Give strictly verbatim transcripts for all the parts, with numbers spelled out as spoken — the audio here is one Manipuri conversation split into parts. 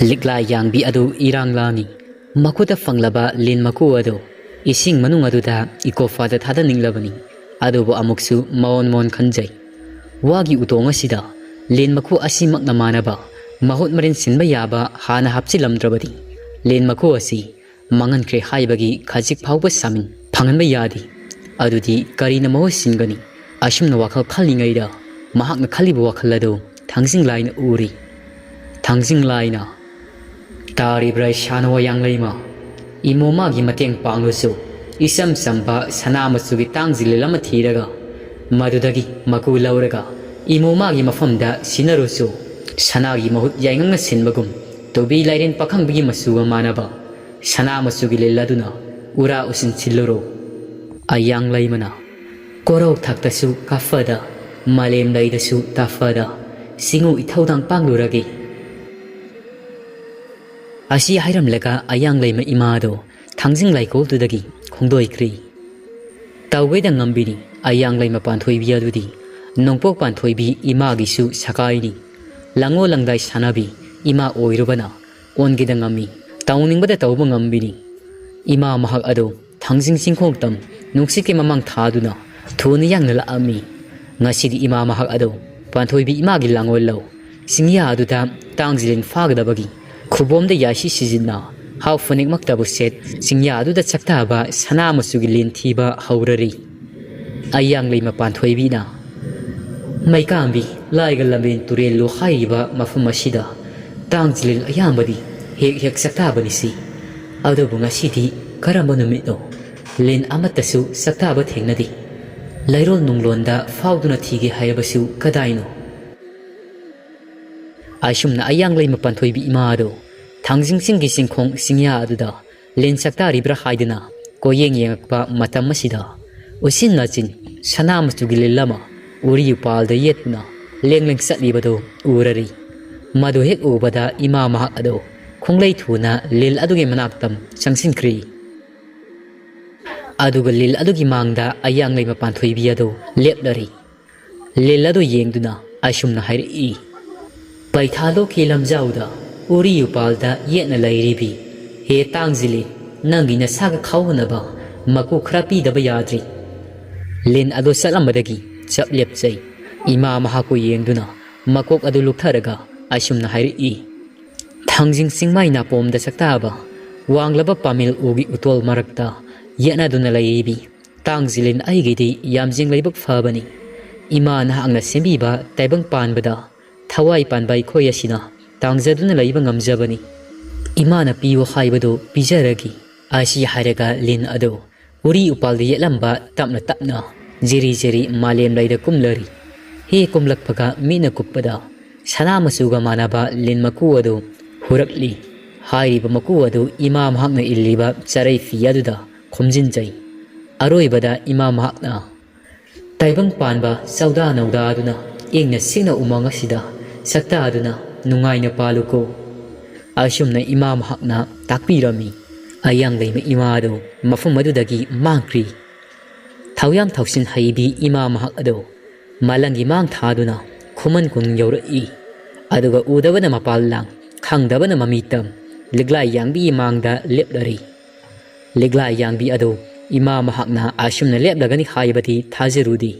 ꯂꯤꯛꯂꯥ ꯌꯥꯡꯕꯤ ꯑꯗꯨ ꯏꯔꯥꯡ ꯂꯥꯡꯏ꯫ ꯃꯈꯨꯠꯇ ꯐꯪꯂꯕ ꯂꯤꯟ ꯃꯀꯨ ꯑꯗꯨ ꯏꯁꯤꯡ ꯃꯅꯨꯡ ꯑꯗꯨꯗ ꯏꯀꯣꯐꯥꯗ ꯊꯥꯗꯅꯤꯡꯂꯕꯅꯤ꯫ ꯑꯗꯨꯕꯨ ꯑꯃꯨꯛꯁꯨ ꯃꯑꯣꯟ ꯃꯑꯣꯟ ꯈꯟꯖꯩ꯫ ꯋꯥꯒꯤ ꯎꯇꯣꯡ ꯑꯁꯤꯗ ꯂꯤꯟ ꯃꯀꯨ ꯑꯁꯤꯃꯛꯅ ꯃꯥꯟꯅꯕ ꯃꯍꯨꯠ ꯃꯔꯤꯟ ꯁꯤꯟꯕ ꯌꯥꯕ ꯍꯥꯟꯅ ꯍꯥꯞꯆꯤꯜꯂꯝꯗ꯭ꯔꯕꯗꯤ ꯂꯤꯟ ꯃꯀꯨ ꯑꯁꯤ ꯃꯥꯡꯍꯟꯈ꯭ꯔꯦ ꯍꯥꯏꯕꯒꯤ ꯈꯖꯤꯛ ꯐꯥꯎꯕ ꯁꯥꯃꯤꯟ ꯐꯪꯍꯟꯕ ꯌꯥꯗꯦ꯫ ꯑꯗꯨꯗꯤ ꯀꯔꯤꯅ ꯃꯍꯨꯠ ꯁꯤꯟꯒꯅꯤ? ꯑꯁꯨꯝꯅ ꯋꯥꯈꯜ ꯈꯜꯂꯤꯉꯩꯗ ꯃꯍꯥꯛꯅ ꯈꯜꯂꯤꯕ ꯋꯥꯈꯜ ꯑꯗꯨ ꯊꯥꯡꯖꯤꯡ ꯂꯥꯏꯅ ꯎꯔꯤ꯫ ꯊꯥꯡꯖꯤꯡ ꯂꯥꯏꯅ, "ꯇꯥꯔꯤꯕ꯭ꯔꯥ ꯏꯁꯥꯅ ꯋꯥꯌꯥꯡ ꯂꯩꯃ? ꯏꯃꯣ ꯃꯥꯒꯤ ꯃꯇꯦꯡ ꯄꯥꯡꯂꯨꯁꯨ ꯏꯆꯝ ꯆꯝꯕ ꯁꯅꯥ ꯃꯆꯨꯒꯤ ꯇꯥꯡ ꯖꯤꯂꯤꯜ ꯑꯃ ꯊꯤꯔꯒ ꯃꯗꯨꯗꯒꯤ ꯃꯀꯨ ꯂꯧꯔꯒ ꯏꯃꯣ ꯃꯥꯒꯤ ꯃꯐꯝꯗ ꯁꯤꯟꯅꯔꯨꯁꯨ ꯁꯅꯥꯒꯤ ꯃꯍꯨꯠ ꯌꯥꯏꯉꯪꯅ ꯁꯤꯟꯕꯒꯨꯝ ꯇꯨꯕꯤ ꯂꯥꯏꯔꯦꯟ ꯄꯥꯈꯪꯕꯒꯤ ꯃꯆꯨꯒ ꯃꯥꯟꯅꯕ ꯁꯅꯥ ꯃꯆꯨꯒꯤ ꯂꯤꯜ ꯑꯗꯨꯅ ꯎꯔꯥ ꯎꯁꯤꯟ ꯁꯤꯜꯂꯨꯔꯣ꯫" ꯑꯌꯥꯡ ꯂꯩꯃꯅ, "ꯀꯣꯔꯧ ꯊꯛꯇꯁꯨ ꯀꯥꯐꯗ, ꯃꯥꯂꯦꯝ ꯂꯩꯗꯁꯨ ꯇꯥꯐꯗ, ꯁꯤꯡꯉꯨ ꯏꯊꯧꯗꯥꯡ ꯄꯥꯡꯂꯨꯔꯒꯦ꯫" ꯑꯁꯤ ꯍꯥꯏꯔꯝꯂꯒ ꯑꯌꯥꯡ ꯂꯩꯃ ꯏꯃꯥꯗꯣ ꯊꯥꯡꯖꯤꯡ ꯂꯥꯏꯀꯣꯜꯗꯨꯗꯒꯤ ꯈꯣꯡꯗꯣꯏꯈ꯭ꯔꯤ꯫ ꯇꯧꯒꯦꯗ ꯉꯝꯕꯤꯅꯤ꯫ ꯑꯌꯥꯡ ꯂꯩꯃ ꯄꯥꯟꯊꯣꯏꯕꯤ ꯑꯗꯨꯗꯤ ꯅꯣꯡꯄꯣꯛ ꯄꯥꯟꯊꯣꯏꯕꯤ ꯏꯃꯥꯒꯤꯁꯨ ꯁꯀꯥꯏꯅꯤ꯫ ꯂꯥꯡꯉꯣ ꯂꯪꯗꯥꯏ ꯁꯥꯟꯅꯕꯤ ꯏꯃꯥ ꯑꯣꯏꯔꯨꯕꯅ ꯑꯣꯟꯒꯦꯗ ꯉꯝꯃꯤ꯫ ꯇꯧꯅꯤꯡꯕꯗ ꯇꯧꯕ ꯉꯝꯕꯤꯅꯤ꯫ ꯏꯃꯥ ꯃꯍꯥꯛ ꯑꯗꯨ ꯊꯥꯡꯖꯤꯡ ꯆꯤꯡꯈꯣꯡ ꯇꯝ ꯅꯨꯡꯁꯤꯠꯀꯤ ꯃꯃꯥꯡ ꯊꯥꯗꯨꯅ ꯊꯨꯅ ꯌꯥꯡꯅ ꯂꯥꯛꯑꯝꯃꯤ꯫ ꯉꯁꯤꯗꯤ ꯏꯃꯥ ꯃꯍꯥꯛ ꯑꯗꯨ ꯄꯥꯟꯊꯣꯏꯕꯤ ꯏꯃꯥꯒꯤ ꯂꯥꯡꯑꯣꯜ ꯂꯧ ꯆꯤꯡꯌꯥ ꯑꯗꯨꯗ ꯇꯥꯡ ꯖꯤꯂꯤꯟ ꯐꯥꯒꯗꯕꯒꯤ ꯈꯨꯕꯣꯝꯗ ꯌꯥꯏꯁꯤ ꯁꯤꯖꯤꯟꯅ ꯍꯥꯎ ꯐꯅꯦꯛꯃꯛꯇꯕꯨ ꯁꯦꯠ ꯆꯤꯡꯌꯥ ꯑꯗꯨꯗ ꯆꯥꯛꯇꯥꯕ ꯁꯅꯥ ꯃꯆꯨꯒꯤ ꯂꯤꯟ ꯊꯤꯕ ꯍꯧꯔꯔꯤ꯫ ꯑꯌꯥꯡ ꯂꯩꯃ ꯄꯥꯟꯊꯣꯏꯕꯤꯅ, "ꯃꯩꯀꯥꯝꯕꯤ, ꯂꯥꯏꯒ ꯂꯝꯕꯦꯟ ꯇꯨꯔꯦꯜ ꯂꯨ ꯍꯥꯏꯔꯤꯕ ꯃꯐꯝ ꯑꯁꯤꯗ ꯇꯥꯡ ꯖꯤꯂꯤꯜ ꯑꯌꯥꯝꯕꯗꯤ ꯍꯦꯛ ꯍꯦꯛ ꯆꯥꯛꯇꯥꯕꯅꯤꯁꯤ꯫ ꯑꯗꯨꯕꯨ ꯉꯁꯤꯗꯤ ꯀꯔꯝꯕ ꯅꯨꯃꯤꯠꯅꯣ? ꯂꯤꯟ ꯑꯃꯠꯇꯁꯨ ꯆꯥꯛꯇꯥꯕ ꯊꯦꯡꯅꯗꯦ꯫ ꯂꯩꯔꯣꯜ ꯅꯨꯡꯂꯣꯟꯗ ꯐꯥꯎꯗꯨꯅ ꯊꯤꯒꯦ ꯍꯥꯏꯔꯕꯁꯨ ꯀꯗꯥꯏꯅꯣ?" ꯑꯁꯨꯝꯅ ꯑꯌꯥꯡ ꯂꯩꯃ ꯄꯥꯟꯊꯣꯏꯕꯤ ꯏꯃꯥ ꯑꯗꯨ ꯊꯥꯡꯖꯤꯡ ꯆꯤꯡꯒꯤ ꯆꯤꯡꯈꯣꯡ ꯆꯤꯡꯌꯥ ꯑꯗꯨꯗ ꯂꯤꯟ ꯆꯥꯛꯇꯥꯔꯤꯕ꯭ꯔꯥ ꯍꯥꯏꯗꯨꯅ ꯀꯣꯌꯦꯡ ꯌꯦꯡꯉꯛꯄ ꯃꯇꯝ ꯑꯁꯤꯗ ꯎꯆꯤꯟ ꯅꯥꯆꯤꯟ ꯁꯅꯥ ꯃꯆꯨꯒꯤ ꯂꯤꯜ ꯑꯃ ꯎꯔꯤ ꯎꯄꯥꯜꯗ ꯌꯦꯠꯇꯨꯅ ꯂꯦꯡ ꯂꯦꯡ ꯆꯠꯂꯤꯕꯗꯨ ꯎꯔꯔꯤ꯫ ꯃꯗꯨ ꯍꯦꯛ ꯎꯕꯗ ꯏꯃꯥ ꯃꯍꯥꯛ ꯑꯗꯨ ꯈꯣꯡꯂꯩ ꯊꯨꯅ ꯂꯤꯜ ꯑꯗꯨꯒꯤ ꯃꯅꯥꯛꯇ ꯆꯪꯁꯤꯟꯈ꯭ꯔꯤ꯫ ꯑꯗꯨꯒ ꯂꯤꯜ ꯑꯗꯨꯒꯤ ꯃꯥꯡꯗ ꯑꯌꯥꯡ ꯂꯩꯃ ꯄꯥꯟꯊꯣꯏꯕꯤ ꯑꯗꯨ ꯂꯦꯞꯂꯔꯤ꯫ ꯂꯤꯜ ꯑꯗꯨ ꯌꯦꯡꯗꯨꯅ ꯑꯁꯨꯝꯅ ꯍꯥꯏꯔꯛꯏ, "ꯄꯩꯊꯥꯂꯣꯛꯀꯤ ꯂꯝꯖꯥꯎꯗ "ꯎꯔꯤ ꯎꯄꯥꯜꯗ ꯌꯦꯠꯅ ꯂꯩꯔꯤꯕꯤ, ꯍꯦ ꯇꯥꯡꯖꯤꯂꯤ, ꯅꯪꯒꯤ ꯅꯁꯥꯒ ꯈꯥꯎꯍꯟꯅꯕ ꯃꯀꯨ ꯈꯔ ꯄꯤꯗꯕ ꯌꯥꯗ꯭ꯔꯤ"꯫ ꯂꯤꯟ ꯑꯗꯨ ꯆꯠꯂꯝꯕꯗꯒꯤ ꯆꯞ ꯂꯦꯞꯆꯩ꯫ ꯏꯃꯥ ꯃꯍꯥꯛꯄꯨ ꯌꯦꯡꯗꯨꯅ ꯃꯀꯣꯛ ꯑꯗꯨ ꯂꯨꯞꯊꯔꯒ ꯑꯁꯨꯝꯅ ꯍꯥꯏꯔꯛꯏ, "ꯊꯥꯡꯖꯤꯡ ꯆꯤꯡꯃꯥꯏ ꯅꯥꯄꯣꯝꯗ ꯁꯛꯇꯥꯕ, ꯋꯥꯡꯂꯕ ꯄꯥꯃꯦꯜ ꯎꯒꯤ ꯎꯇꯣꯜ ꯃꯔꯛꯇ ꯌꯦꯠꯅꯗꯨꯅ ꯂꯩꯔꯤꯕꯤ ꯇꯥꯡꯖꯤꯂꯤꯟ ꯑꯩꯒꯤꯗꯤ ꯌꯥꯝꯖꯤꯡ ꯂꯥꯏꯕꯛ ꯐꯕꯅꯤ꯫ ꯏꯃꯥ ꯅꯍꯥꯛꯅ ꯁꯦꯝꯕꯤꯕ ꯇꯥꯏꯕꯪ ꯄꯥꯟꯕꯗ ꯊꯋꯥꯏ ꯄꯥꯟꯕ ꯑꯩꯈꯣꯏ ꯑꯁꯤꯅ ꯇꯥꯡꯖꯗꯨꯅ ꯂꯩꯕ ꯉꯝꯖꯕꯅꯤ꯫ ꯏꯃꯥꯅ ꯄꯤꯌꯨ ꯍꯥꯏꯕꯗꯨ ꯄꯤꯖꯔꯒꯦ"꯫ ꯑꯁꯤ ꯍꯥꯏꯔꯒ ꯂꯤꯟ ꯑꯗꯨ ꯎꯔꯤ ꯎꯄꯥꯜꯗ ꯌꯦꯠꯂꯝꯕ ꯇꯞꯅ ꯇꯞꯅ ꯖꯤꯔꯤ ꯖꯤꯔꯤ ꯃꯥꯂꯦꯝ ꯂꯩꯗ ꯀꯨꯝꯂꯔꯤ꯫ ꯍꯦꯛ ꯀꯨꯝꯂꯛꯄꯒ ꯃꯤꯠꯅ ꯀꯨꯞꯄꯗ ꯁꯅꯥ ꯃꯆꯨꯒ ꯃꯥꯟꯅꯕ ꯂꯤꯟ ꯃꯀꯨ ꯑꯗꯨ ꯍꯨꯔꯛꯂꯤ꯫ ꯍꯥꯏꯔꯤꯕ ꯃꯀꯨ ꯑꯗꯨ ꯏꯃꯥ ꯃꯍꯥꯛꯅ ꯏꯜꯂꯤꯕ ꯆꯔꯩ ꯐꯤ ꯑꯗꯨꯗ ꯈꯨꯝꯖꯤꯟꯖꯩ꯫ ꯑꯔꯣꯏꯕꯗ ꯏꯃꯥ ꯃꯍꯥꯛꯅ, "ꯇꯥꯏꯕꯪ ꯄꯥꯟꯕ ꯆꯧꯗꯥ ꯅꯧꯗꯥꯗꯨꯅ ꯏꯪꯅ ꯁꯤꯡꯅ ꯎꯃꯪ ꯑꯁꯤꯗ ꯁꯛꯇꯥꯗꯨꯅ ꯅꯨꯡꯉꯥꯏꯅ ꯄꯥꯜꯂꯨꯀꯣ"꯫ ꯑꯁꯨꯝꯅ ꯏꯃꯥ ꯃꯍꯥꯛꯅ ꯇꯥꯛꯄꯤꯔꯝꯃꯤ꯫ ꯑꯌꯥꯡ ꯂꯩꯃ ꯏꯃꯥ ꯑꯗꯨ ꯃꯐꯝ ꯑꯗꯨꯗꯒꯤ ꯃꯥꯡꯈ꯭ꯔꯤ꯫ ꯊꯧꯌꯥꯝ ꯊꯧꯁꯤꯟ ꯍꯩꯕꯤ ꯏꯃꯥ ꯃꯍꯥꯛ ꯑꯗꯨ ꯃꯥꯂꯪꯒꯤ ꯃꯥꯡ ꯊꯥꯗꯨꯅ ꯈꯨꯃꯟ ꯀꯣꯅꯨꯡ ꯌꯧꯔꯛꯏ꯫ ꯑꯗꯨꯒ ꯎꯗꯕꯅ ꯃꯄꯥꯜ ꯂꯥꯡ, ꯈꯪꯗꯕꯅ ꯃꯃꯤ ꯇꯝ, ꯂꯤꯛꯂꯥꯏ ꯌꯥꯡꯕꯤꯒꯤ ꯃꯥꯡꯗ ꯂꯦꯞꯂꯔꯤ꯫ ꯂꯤꯛꯂꯥꯏ ꯌꯥꯡꯕꯤ ꯑꯗꯨ ꯏꯃꯥ ꯃꯍꯥꯛꯅ ꯑꯁꯨꯝꯅ ꯂꯦꯞꯂꯒꯅꯤ ꯍꯥꯏꯕꯗꯤ ꯊꯥꯖꯔꯨꯗꯦ꯫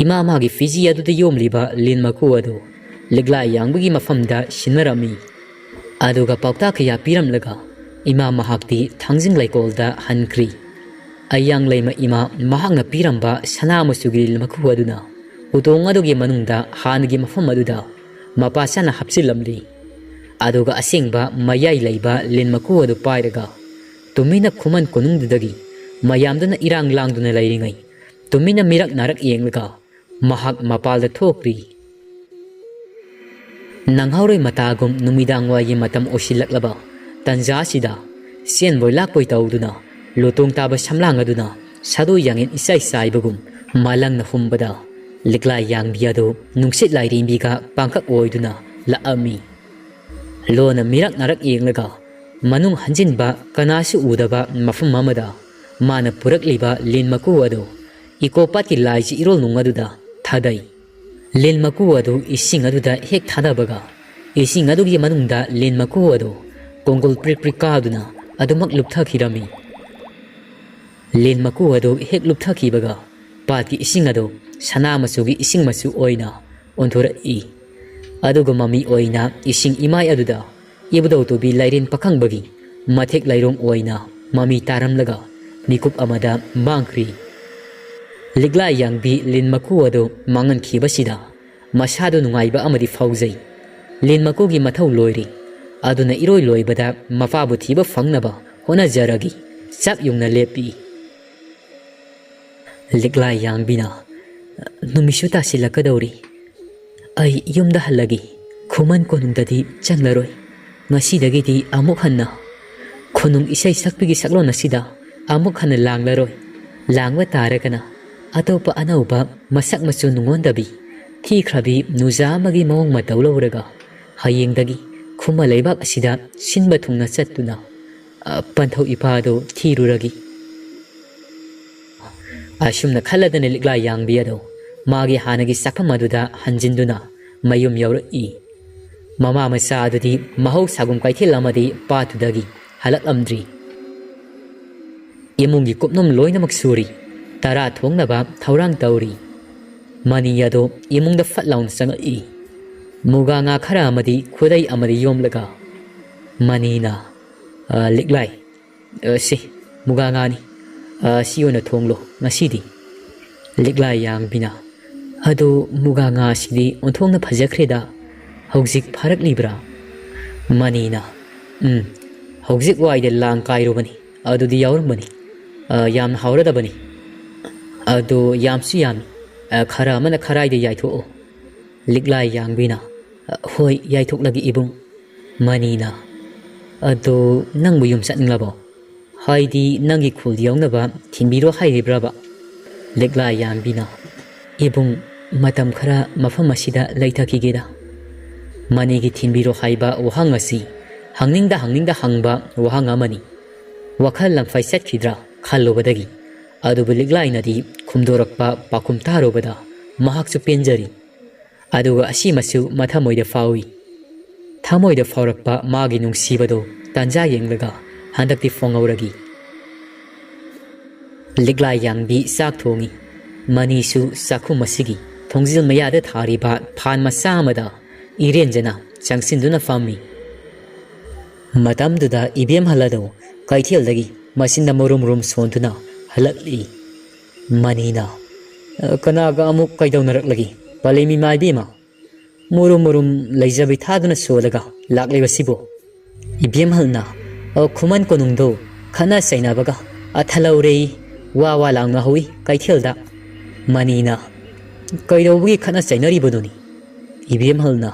ꯏꯃꯥ ꯃꯥꯒꯤ ꯐꯤꯖꯤ ꯑꯗꯨꯗ ꯌꯣꯝꯂꯤꯕ ꯂꯤꯟ ꯃꯀꯨ ꯑꯗꯨ ꯂꯤꯛꯂꯥꯏ ꯌꯥꯡꯕꯤꯒꯤ ꯃꯐꯝꯗ ꯁꯤꯟꯅꯔꯝꯃꯤ꯫ ꯑꯗꯨꯒ ꯄꯥꯎꯇꯥꯛ ꯀꯌꯥ ꯄꯤꯔꯝꯂꯒ ꯏꯃꯥ ꯃꯍꯥꯛꯇꯤ ꯊꯥꯡꯖꯤꯡ ꯂꯩꯀꯣꯜꯗ ꯍꯟꯈ꯭ꯔꯤ꯫ ꯑꯌꯥꯡ ꯂꯩꯃ ꯏꯃꯥ ꯃꯍꯥꯛꯅ ꯄꯤꯔꯝꯕ ꯁꯅꯥ ꯃꯆꯨꯒꯤ ꯂꯤꯟ ꯃꯀꯨ ꯑꯗꯨꯅ ꯎꯇꯣꯡ ꯑꯗꯨꯒꯤ ꯃꯅꯨꯡꯗ ꯍꯥꯟꯅꯒꯤ ꯃꯐꯝ ꯑꯗꯨꯗ ꯃꯄꯥ ꯆꯥꯅ ꯍꯥꯞꯆꯤꯜꯂꯝꯂꯤ꯫ ꯑꯗꯨꯒ ꯑꯁꯦꯡꯕ ꯃꯌꯥꯏ ꯂꯩꯕ ꯂꯤꯟ ꯃꯀꯨ ꯑꯗꯨ ꯄꯥꯏꯔꯒ ꯇꯨꯃꯤꯟꯅ ꯈꯨꯃꯟ ꯀꯣꯅꯨꯡꯗꯨꯗꯒꯤ ꯃꯌꯥꯝꯗꯨꯅ ꯏꯔꯥꯡ ꯂꯥꯡꯗꯨꯅ ꯂꯩꯔꯤꯉꯩ ꯇꯨꯃꯤꯟꯅ ꯃꯤꯔꯛ ꯅꯥꯔꯛ ꯌꯦꯡꯂꯒ ꯃꯍꯥꯛ ꯃꯄꯥꯜꯗ ꯊꯣꯛꯈ꯭ꯔꯤ꯫ ꯅꯪꯍꯧꯔꯣꯏ ꯃꯇꯥꯒꯨꯝ ꯅꯨꯃꯤꯗꯥꯡ ꯋꯥꯏꯒꯤ ꯃꯇꯝ ꯑꯣꯏꯁꯤꯜꯂꯛꯂꯕ ꯇꯟꯖꯥ ꯑꯁꯤꯗ ꯆꯦꯟꯕꯣꯏ ꯂꯥꯛꯄꯣꯏ ꯇꯧꯗꯨꯅ ꯂꯣꯇꯣꯡ ꯇꯥꯕ ꯁꯝꯂꯥꯡ ꯑꯗꯨꯅ ꯁꯥꯗꯣꯏ ꯌꯥꯡꯉꯦꯟ ꯏꯆꯥꯏ ꯆꯥꯏꯕꯒꯨꯝ ꯃꯥꯂꯪꯅ ꯍꯨꯝꯕꯗ ꯂꯤꯛꯂꯥꯏ ꯌꯥꯡꯕꯤ ꯑꯗꯨ ꯅꯨꯡꯁꯤꯠ ꯂꯥꯏꯔꯦꯝꯕꯤꯒ ꯄꯥꯡꯈꯛ ꯑꯣꯏꯗꯨꯅ ꯂꯥꯛꯑꯝꯃꯤ꯫ ꯂꯣꯟꯅ ꯃꯤꯔꯛ ꯅꯥꯔꯛ ꯌꯦꯡꯂꯒ ꯃꯅꯨꯡ ꯍꯟꯖꯤꯟꯕ ꯀꯅꯥꯁꯨ ꯎꯗꯕ ꯃꯐꯝ ꯑꯃꯗ ꯃꯥꯅ ꯄꯨꯔꯛꯂꯤꯕ ꯂꯤꯟ ꯃꯀꯨ ꯑꯗꯨ ꯏꯀꯣꯄꯥꯠꯀꯤ ꯂꯥꯏꯖꯤ ꯏꯔꯣꯜ ꯅꯨꯡ ꯑꯗꯨꯗ ꯊꯥꯗꯩ꯫ ꯂꯤꯟ ꯃꯀꯨ ꯑꯗꯨ ꯏꯁꯤꯡ ꯑꯗꯨꯗ ꯍꯦꯛ ꯊꯥꯗꯕꯒ ꯏꯁꯤꯡ ꯑꯗꯨꯒꯤ ꯃꯅꯨꯡꯗ ꯂꯤꯟ ꯃꯀꯨ ꯑꯗꯨ ꯀꯣꯡꯒꯣꯜ ꯄ꯭ꯔꯤꯛ ꯄ꯭ꯔꯤꯛ ꯀꯥꯗꯨꯅ ꯑꯗꯨꯃꯛ ꯂꯨꯞꯊꯈꯤꯔꯝꯃꯤ꯫ ꯂꯤꯟ ꯃꯀꯨ ꯑꯗꯨ ꯍꯦꯛ ꯂꯨꯞꯊꯈꯤꯕꯒ ꯄꯥꯠꯀꯤ ꯏꯁꯤꯡ ꯑꯗꯨ ꯁꯅꯥ ꯃꯆꯨꯒꯤ ꯏꯁꯤꯡ ꯃꯆꯨ ꯑꯣꯏꯅ ꯑꯣꯟꯊꯣꯔꯛꯏ꯫ ꯑꯗꯨꯒ ꯃꯃꯤ ꯑꯣꯏꯅ ꯏꯁꯤꯡ ꯏꯃꯥꯏ ꯑꯗꯨꯗ ꯏꯕꯨꯙꯧ ꯇꯣꯕꯤ ꯂꯥꯏꯔꯦꯟ ꯄꯥꯈꯪꯕꯒꯤ ꯃꯊꯦꯛ ꯂꯩꯔꯣꯡ ꯑꯣꯏꯅ ꯃꯃꯤ ꯇꯥꯔꯝꯂꯒ ꯃꯤꯀꯨꯞ ꯑꯃꯗ ꯃꯥꯡꯈ꯭ꯔꯤ꯫ ꯂꯤꯛꯂꯥ ꯌꯥꯡꯕꯤ ꯂꯤꯟ ꯃꯀꯨ ꯑꯗꯨ ꯃꯥꯡꯍꯟꯈꯤꯕꯁꯤꯗ ꯃꯁꯥꯗꯨ ꯅꯨꯡꯉꯥꯏꯕ ꯑꯃꯗꯤ ꯐꯥꯎꯖꯩ꯫ ꯂꯤꯟ ꯃꯀꯨꯒꯤ ꯃꯊꯧ ꯂꯣꯏꯔꯦ꯫ ꯑꯗꯨꯅ ꯏꯔꯣꯏ ꯂꯣꯏꯕꯗ ꯃꯄꯥꯕꯨ ꯊꯤꯕ ꯐꯪꯅꯕ ꯍꯣꯠꯅꯖꯔꯒꯦ꯫ ꯆꯞ ꯌꯨꯡꯅ ꯂꯦꯞꯄꯤ꯫ ꯂꯤꯛꯂꯥ ꯌꯥꯡꯕꯤꯅ, "ꯅꯨꯃꯤꯠꯁꯨ ꯇꯥꯁꯤꯜꯂꯛꯀꯗꯧꯔꯤ꯫ ꯑꯩ ꯌꯨꯝꯗ ꯍꯜꯂꯒꯦ꯫ ꯈꯨꯃꯟ ꯀꯣꯅꯨꯡꯗꯗꯤ ꯆꯪꯂꯔꯣꯏ꯫ ꯉꯁꯤꯗꯒꯤꯗꯤ ꯑꯃꯨꯛ ꯍꯟꯅ ꯈꯨꯅꯨꯡ ꯏꯁꯩ ꯁꯛꯄꯤꯒꯤ ꯁꯛꯂꯣꯟ ꯑꯁꯤꯗ ꯑꯃꯨꯛ ꯍꯟꯅ ꯂꯥꯡꯂꯔꯣꯏ꯫ ꯂꯥꯡꯕ ꯇꯥꯔꯒꯅ ꯑꯇꯣꯞꯄ ꯑꯅꯧꯕ ꯃꯁꯛ ꯃꯆꯨ ꯅꯨꯡꯉꯣꯟꯗꯕꯤ, ꯊꯤꯈ꯭ꯔꯕꯤ ꯅꯨꯖꯥ ꯑꯃꯒꯤ ꯃꯑꯣꯡ ꯃꯇꯧ ꯂꯧꯔꯒ ꯍꯌꯦꯡꯗꯒꯤ ꯈꯨꯃꯟ ꯂꯩꯕꯥꯛ ꯑꯁꯤꯗ ꯁꯤꯟꯕ ꯊꯨꯡꯅ ꯆꯠꯇꯨꯅ, ꯑ, ꯄꯟꯊꯧ ꯏꯄꯥꯗꯨ ꯊꯤꯔꯨꯔꯒꯦ"꯫ ꯑꯁꯨꯝꯅ ꯈꯜꯂꯗꯅ ꯂꯤꯛꯂꯥ ꯌꯥꯡꯕꯤ ꯑꯗꯨ ꯃꯥꯒꯤ ꯍꯥꯟꯅꯒꯤ ꯆꯥꯛꯐꯝ ꯑꯗꯨꯗ ꯍꯟꯖꯤꯟꯗꯨꯅ ꯃꯌꯨꯝ ꯌꯧꯔꯛꯏ꯫ ꯃꯃꯥ ꯃꯆꯥ ꯑꯗꯨꯗꯤ ꯃꯍꯧꯁꯥꯒꯨꯝ ꯀꯩꯊꯦꯜ ꯑꯃꯗꯤ ꯄꯥꯠꯇꯨꯗꯒꯤ ꯍꯜꯂꯛꯂꯝꯗ꯭ꯔꯤ꯫ ꯏꯃꯨꯡꯒꯤ ꯀꯨꯞꯅꯣꯝ ꯂꯣꯏꯅꯃꯛ ꯁꯨꯔꯤ꯫ ꯇꯔꯥ ꯊꯣꯡꯅꯕ ꯊꯧꯔꯥꯡ ꯇꯧꯔꯤ꯫ ꯃꯅꯤ ꯑꯗꯨ ꯏꯃꯨꯡꯗ ꯐꯠ ꯂꯥꯎꯅ ꯆꯪꯉꯛꯏ꯫ ꯃꯨꯒꯥ ꯉꯥ ꯈꯔ ꯑꯃꯗꯤ ꯈꯨꯗꯩ ꯑꯃꯗꯤ ꯌꯣꯝꯂꯒ ꯃꯅꯤꯅ, "ꯑ, ꯂꯤꯛꯂꯥꯏ, ꯑ, ꯁꯤ ꯃꯨꯒꯥ ꯉꯥꯅꯤ꯫ ꯑ, ꯁꯤ ꯑꯣꯏꯅ ꯊꯣꯡꯂꯣ ꯉꯁꯤꯗꯤ"꯫ ꯂꯤꯛꯂꯥꯏ ꯌꯥꯡꯕꯤꯅ, "ꯑꯗꯨ ꯃꯨꯒꯥ ꯉꯥꯁꯤꯗꯤ ꯑꯣꯟꯊꯣꯛꯅ ꯐꯖꯈ꯭ꯔꯦꯗ꯫ ꯍꯧꯖꯤꯛ ꯐꯥꯔꯛꯂꯤꯕ꯭ꯔꯥ?" ꯃꯅꯤꯅ, "ꯎꯝ, ꯍꯧꯖꯤꯛ ꯋꯥꯏꯗ ꯂꯥꯡ ꯀꯥꯏꯔꯨꯕꯅꯤ꯫ ꯑꯗꯨꯗꯤ ꯌꯥꯎꯔꯝꯕꯅꯤ꯫ ꯑ, ꯌꯥꯝꯅ ꯍꯥꯎꯔꯗꯕꯅꯤ꯫ ꯑꯗꯨ ꯌꯥꯝꯁꯨ ꯌꯥꯝꯃꯤ꯫ ꯑ, ꯈꯔ ꯑꯃꯅ ꯈꯔꯥꯏꯗ ꯌꯥꯏꯊꯣꯛꯑꯣ"꯫ ꯂꯤꯛꯂꯥꯏ ꯌꯥꯡꯕꯤꯅ, "ꯑ, ꯍꯣꯏ, ꯌꯥꯏꯊꯣꯛꯂꯒꯦ ꯏꯕꯨꯡ"꯫ ꯃꯅꯤꯅ, "ꯑꯗꯣ ꯅꯪꯕꯨ ꯌꯨꯝ ꯆꯠꯅꯤꯡꯂꯕꯣ? ꯍꯥꯏꯗꯤ ꯅꯪꯒꯤ ꯈꯨꯜ ꯌꯧꯅꯕ ꯊꯤꯟꯕꯤꯔꯣ ꯍꯥꯏꯔꯤꯕ꯭ꯔꯕ?" ꯂꯤꯛꯂꯥ ꯌꯥꯡꯕꯤꯅ, "ꯏꯕꯨꯡ, ꯃꯇꯝ ꯈꯔ ꯃꯐꯝ ꯑꯁꯤꯗ ꯂꯩꯊꯈꯤꯒꯦꯗ"꯫ ꯃꯅꯤꯒꯤ "ꯊꯤꯟꯕꯤꯔꯣ" ꯍꯥꯏꯕ ꯋꯥꯍꯪ ꯑꯁꯤ ꯍꯪꯅꯤꯡꯗ ꯍꯪꯅꯤꯡꯗ ꯍꯪꯕ ꯋꯥꯍꯪ ꯑꯃꯅꯤ꯫ ꯋꯥꯈꯜ ꯂꯝꯐꯩ ꯆꯠꯈꯤꯗ꯭ꯔꯥ ꯈꯜꯂꯨꯕꯗꯒꯤ꯫ ꯑꯗꯨꯕꯨ ꯂꯤꯛꯂꯥꯏꯅꯗꯤ ꯈꯨꯝꯗꯣꯔꯛꯄ ꯄꯥꯎꯈꯨꯝ ꯇꯥꯔꯨꯕꯗ ꯃꯍꯥꯛꯁꯨ ꯄꯦꯟꯖꯔꯤ꯫ ꯑꯗꯨꯒ ꯑꯁꯤꯃꯁꯨ ꯃꯊꯃꯣꯏꯗ ꯐꯥꯎꯏ꯫ ꯊꯃꯣꯏꯗ ꯐꯥꯎꯔꯛꯄ ꯃꯥꯒꯤ ꯅꯨꯡꯁꯤꯕꯗꯣ ꯇꯥꯟꯖꯥ ꯌꯦꯡꯂꯒ ꯍꯟꯗꯛꯇꯤ ꯐꯣꯡꯍꯧꯔꯒꯤ꯫ ꯂꯤꯛꯂꯥ ꯌꯥꯡꯕꯤ ꯆꯥꯛ ꯊꯣꯡꯉꯤ꯫ ꯃꯅꯤꯁꯨ ꯆꯥꯛꯈꯨꯝ ꯑꯁꯤꯒꯤ ꯊꯣꯡꯖꯤꯜ ꯃꯌꯥꯗ ꯊꯥꯔꯤꯕ ꯐꯥꯟ ꯃꯆꯥ ꯑꯃꯗ ꯏꯔꯦꯟꯖꯅ ꯆꯪꯁꯤꯟꯗꯨꯅ ꯐꯝꯃꯤ꯫ ꯃꯇꯝꯗꯨꯗ ꯏꯕꯦꯝꯍꯜ ꯑꯗꯨ ꯀꯩꯊꯦꯜꯗꯒꯤ ꯃꯆꯤꯟꯗ ꯃꯔꯨꯝ ꯃꯔꯨꯝ ꯁꯣꯟꯗꯨꯅ ꯍꯜꯂꯛꯂꯤ꯫ ꯃꯅꯤꯅ, "ꯑ, ꯀꯅꯥꯒ ꯑꯃꯨꯛ ꯀꯩꯗꯧꯅꯔꯛꯂꯒꯦ? ꯄꯂꯦꯝ ꯏꯃꯥ ꯏꯕꯦꯝꯃ, ꯃꯨꯔꯨꯝ ꯃꯨꯔꯨꯝ ꯂꯩꯖꯕꯤ ꯊꯥꯗꯨꯅ ꯁꯣꯜꯂꯒ ꯂꯥꯛꯂꯤꯕꯁꯤꯕꯨ?" ꯏꯕꯦꯝꯍꯜꯅ, "ꯑ, ꯈꯨꯃꯟ ꯀꯣꯅꯨꯡꯗꯣ ꯈꯠꯅ ꯆꯩꯅꯕꯒ ꯑꯊꯜꯍꯧꯔꯦ, ꯋꯥ ꯋꯥ ꯂꯥꯎꯅꯍꯧꯏ ꯀꯩꯊꯦꯜꯗ꯫" ꯃꯅꯤꯅ, "ꯀꯩꯗꯧꯕꯒꯤ ꯈꯠꯅ ꯆꯩꯅꯔꯤꯕꯅꯣꯅꯤ?" ꯏꯕꯦꯝꯍꯜꯅ,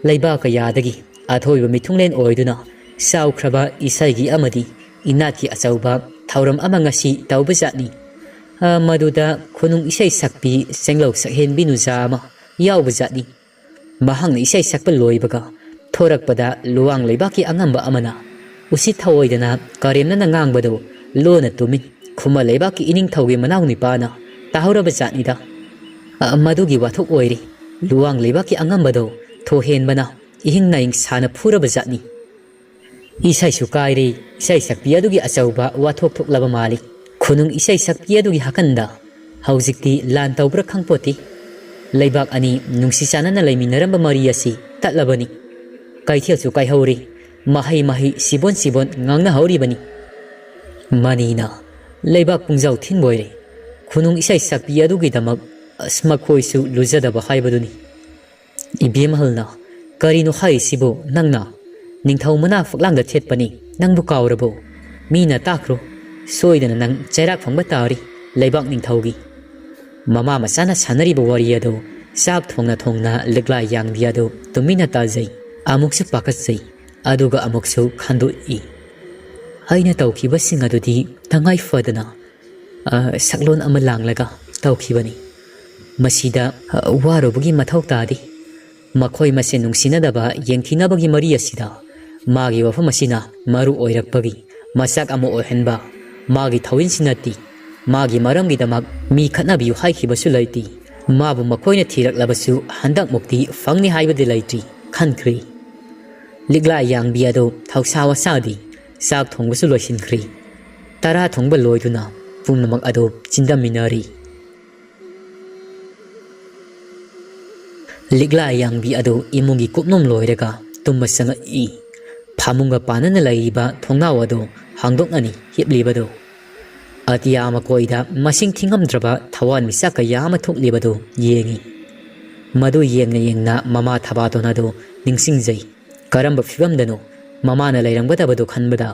"ꯂꯩꯕꯥꯛ ꯀꯌꯥꯗꯒꯤ ꯑꯊꯣꯏꯕ ꯃꯤꯊꯨꯡꯂꯦꯟ ꯑꯣꯏꯗꯨꯅ ꯆꯥꯎꯈ꯭ꯔꯕ ꯏꯁꯩꯒꯤ ꯑꯃꯗꯤ ꯏꯅꯥꯠꯀꯤ ꯑꯆꯧꯕ ꯊꯧꯔꯝ ꯑꯃ ꯉꯁꯤ ꯇꯧꯕꯖꯥꯠꯅꯤ꯫ ꯑ, ꯃꯗꯨꯗ ꯈꯨꯅꯨꯡ ꯏꯁꯩ ꯁꯛꯄꯤ ꯆꯦꯡꯂꯧ ꯁꯛꯍꯦꯟꯕꯤ ꯅꯨꯖꯥ ꯑꯃ ꯌꯥꯎꯕꯖꯥꯠꯅꯤ꯫ ꯃꯍꯥꯛꯅ ꯏꯁꯩ ꯁꯛꯄ ꯂꯣꯏꯕꯒ ꯊꯣꯔꯛꯄꯗ ꯂꯨꯋꯥꯡ ꯂꯩꯕꯥꯛꯀꯤ ꯑꯉꯝꯕ ꯑꯃꯅ ꯎꯁꯤꯠ ꯊꯑꯣꯏꯗꯅ ꯀꯔꯦꯝꯅꯅ ꯉꯥꯡꯕꯗꯨ ꯂꯣꯟꯅ ꯇꯨꯃꯤ ꯈꯨꯃꯟ ꯂꯩꯕꯥꯛꯀꯤ ꯏꯅꯤꯡꯊꯧꯒꯤ ꯃꯅꯥꯎ ꯅꯤꯄꯥꯅ ꯇꯥꯍꯧꯔꯕ ꯖꯥꯠꯅꯤꯗ꯫ ꯑ, ꯃꯗꯨꯒꯤ ꯋꯥꯊꯣꯛ ꯑꯣꯏꯔꯦ꯫ ꯂꯨꯋꯥꯡ ꯂꯩꯕꯥꯛꯀꯤ ꯑꯉꯝꯕꯗꯣ ꯊꯣꯏꯍꯦꯟꯕꯅ ꯏꯍꯤꯡ ꯅꯥꯍꯤꯡ ꯁꯥꯅ ꯐꯨꯔꯕ ꯖꯥꯠꯅꯤ꯫ ꯏꯁꯩꯁꯨ ꯀꯥꯏꯔꯦ, ꯏꯁꯩ ꯁꯛꯄꯤ ꯑꯗꯨꯒꯤ ꯑꯆꯧꯕ ꯋꯥꯊꯣꯛ ꯊꯣꯛꯂꯕ ꯃꯥꯜꯂꯤ꯫ ꯈꯨꯅꯨꯡ ꯏꯁꯩ ꯁꯛꯄꯤ ꯑꯗꯨꯒꯤ ꯍꯥꯀꯟꯗ ꯍꯧꯖꯤꯛꯇꯤ ꯂꯥꯟ ꯇꯧꯕ꯭ꯔꯥ ꯈꯪꯄꯣꯠꯇꯦ꯫ ꯂꯩꯕꯥꯛ ꯑꯅꯤ ꯅꯨꯡꯁꯤ ꯆꯥꯟꯅꯅ ꯂꯩꯃꯤꯟꯅꯔꯝꯕ ꯃꯔꯤ ꯑꯁꯤ ꯇꯠꯂꯕꯅꯤ꯫ ꯀꯩꯊꯦꯜꯁꯨ ꯀꯥꯏꯍꯧꯔꯦ꯫ ꯃꯍꯩ ꯃꯍꯩ, ꯁꯤꯕꯣꯟ ꯁꯤꯕꯣꯟ ꯉꯥꯡꯅꯍꯧꯔꯤꯕꯅꯤ꯫ ꯃꯅꯤꯅ, "ꯂꯩꯕꯥꯛ ꯄꯨꯡꯖꯥꯎ ꯊꯤꯟꯕ ꯑꯣꯏꯔꯦ꯫ ꯈꯨꯅꯨꯡ ꯏꯁꯩ ꯁꯛꯄꯤ ꯑꯗꯨꯒꯤꯗꯃꯛ ꯑꯁ ꯃꯈꯣꯏꯁꯨ ꯂꯨꯖꯗꯕ ꯍꯥꯏꯕꯗꯨꯅꯤ꯫" ꯏꯕꯦꯝꯍꯜꯅ, "ꯀꯔꯤꯅꯣ ꯍꯥꯏꯔꯤꯁꯤꯕꯨ ꯅꯪꯅ? ꯅꯤꯡꯊꯧ ꯃꯅꯥ ꯐꯛꯂꯥꯡꯗ ꯊꯦꯠꯄꯅꯤ, ꯅꯪꯕꯨ ꯀꯥꯎꯔꯕꯣ? ꯃꯤꯅ ꯇꯥꯈ꯭ꯔꯣ, ꯁꯣꯏꯗꯅ ꯅꯪ ꯆꯩꯔꯥꯛ ꯐꯪꯕ ꯇꯥꯔꯤ, ꯂꯩꯕꯥꯛ ꯅꯤꯡꯊꯧꯒꯤ꯫" ꯃꯃꯥ ꯃꯆꯥꯅ ꯁꯥꯟꯅꯔꯤꯕ ꯋꯥꯔꯤ ꯑꯗꯨ ꯆꯥꯛ ꯊꯣꯡꯅ ꯊꯣꯡꯅ ꯂꯤꯛꯂꯥ ꯌꯥꯡꯕꯤ ꯑꯗꯨ ꯇꯨꯃꯤꯟꯅ ꯇꯥꯖꯩ꯫ ꯑꯃꯨꯛꯁꯨ ꯄꯥꯈꯠꯆꯩ, ꯑꯗꯨꯒ ꯑꯃꯨꯛꯁꯨ ꯈꯟꯗꯣꯛꯏ꯫ ꯑꯩꯅ ꯇꯧꯈꯤꯕꯁꯤꯡ ꯑꯗꯨꯗꯤ ꯇꯉꯥꯏ ꯐꯗꯅ, ꯑ, ꯁꯛꯂꯣꯟ ꯑꯃ ꯂꯥꯡꯂꯒ ꯇꯧꯈꯤꯕꯅꯤ꯫ ꯃꯁꯤꯗ, ꯑ, ꯋꯥꯔꯨꯕꯒꯤ ꯃꯊꯧ ꯇꯥꯗꯦ꯫ ꯃꯈꯣꯏ ꯃꯁꯦꯟ ꯅꯨꯡꯁꯤꯅꯗꯕ, ꯌꯦꯡꯊꯤꯅꯕꯒꯤ ꯃꯔꯤ ꯑꯁꯤꯗ ꯃꯥꯒꯤ ꯋꯥꯐꯝ ꯑꯁꯤꯅ ꯃꯔꯨ ꯑꯣꯏꯔꯛꯄꯒꯤ ꯃꯆꯥꯛ ꯑꯃ ꯑꯣꯏꯍꯟꯕ ꯃꯥꯒꯤ ꯊꯧꯑꯣꯏꯟꯁꯤ ꯅꯠꯇꯦ꯫ ꯃꯥꯒꯤ ꯃꯔꯝꯒꯤꯗꯃꯛ ꯃꯤ ꯈꯠꯅꯕꯤꯌꯨ ꯍꯥꯏꯈꯤꯕꯁꯨ ꯂꯩꯇꯦ꯫ ꯃꯥꯕꯨ ꯃꯈꯣꯏꯅ ꯊꯤꯔꯛꯂꯕꯁꯨ ꯍꯟꯗꯛꯃꯨꯛꯇꯤ ꯐꯪꯅꯤ ꯍꯥꯏꯕꯗꯤ ꯂꯩꯇ꯭ꯔꯤ ꯈꯟꯈ꯭ꯔꯦ꯫ ꯂꯤꯛꯂꯥ ꯌꯥꯡꯕꯤ ꯑꯗꯨ ꯊꯧꯁꯥ ꯋꯥꯁꯥꯗꯤ ꯆꯥꯛ ꯊꯣꯡꯕꯁꯨ ꯂꯣꯏꯁꯤꯟꯈ꯭ꯔꯤ꯫ ꯇꯔꯥ ꯊꯣꯡꯕ ꯂꯣꯏꯗꯨꯅ ꯄꯨꯝꯅꯃꯛ ꯑꯗꯨ ꯆꯤꯟꯗꯝꯃꯤꯟꯅꯔꯤ꯫ ꯂꯤꯛꯂꯥ ꯌꯥꯡꯕꯤ ꯑꯗꯨ ꯏꯃꯨꯡꯒꯤ ꯀꯨꯞꯅꯣꯝ ꯂꯣꯏꯔꯒ ꯇꯨꯝꯕ ꯆꯪꯉꯛꯏ꯫ ꯐꯃꯨꯡꯒ ꯄꯥꯟꯅꯅ ꯂꯩꯔꯤꯕ ꯊꯣꯡꯅꯥꯎ ꯑꯗꯨ ꯍꯥꯡꯗꯣꯛꯅꯅꯤ ꯍꯤꯞꯂꯤꯕꯗꯨ꯫ ꯑꯇꯤꯌꯥ ꯃꯀꯣꯏꯗ ꯃꯁꯤꯡ ꯊꯤꯉꯝꯗ꯭ꯔꯕ ꯊꯋꯥꯟꯃꯤꯆꯥꯛ ꯀꯌꯥ ꯑꯃ ꯊꯣꯛꯂꯤꯕꯗꯨ ꯌꯦꯡꯏ꯫ ꯃꯗꯨ ꯌꯦꯡꯅ ꯌꯦꯡꯅ ꯃꯃꯥ ꯊꯕꯥꯇꯣꯟ ꯑꯗꯨ ꯅꯤꯡꯁꯤꯡꯖꯩ꯫ ꯀꯔꯝꯕ ꯐꯤꯕꯝꯗꯅꯣ ꯃꯃꯥꯅ ꯂꯩꯔꯝꯒꯗꯕꯗꯨ ꯈꯟꯕꯗ꯫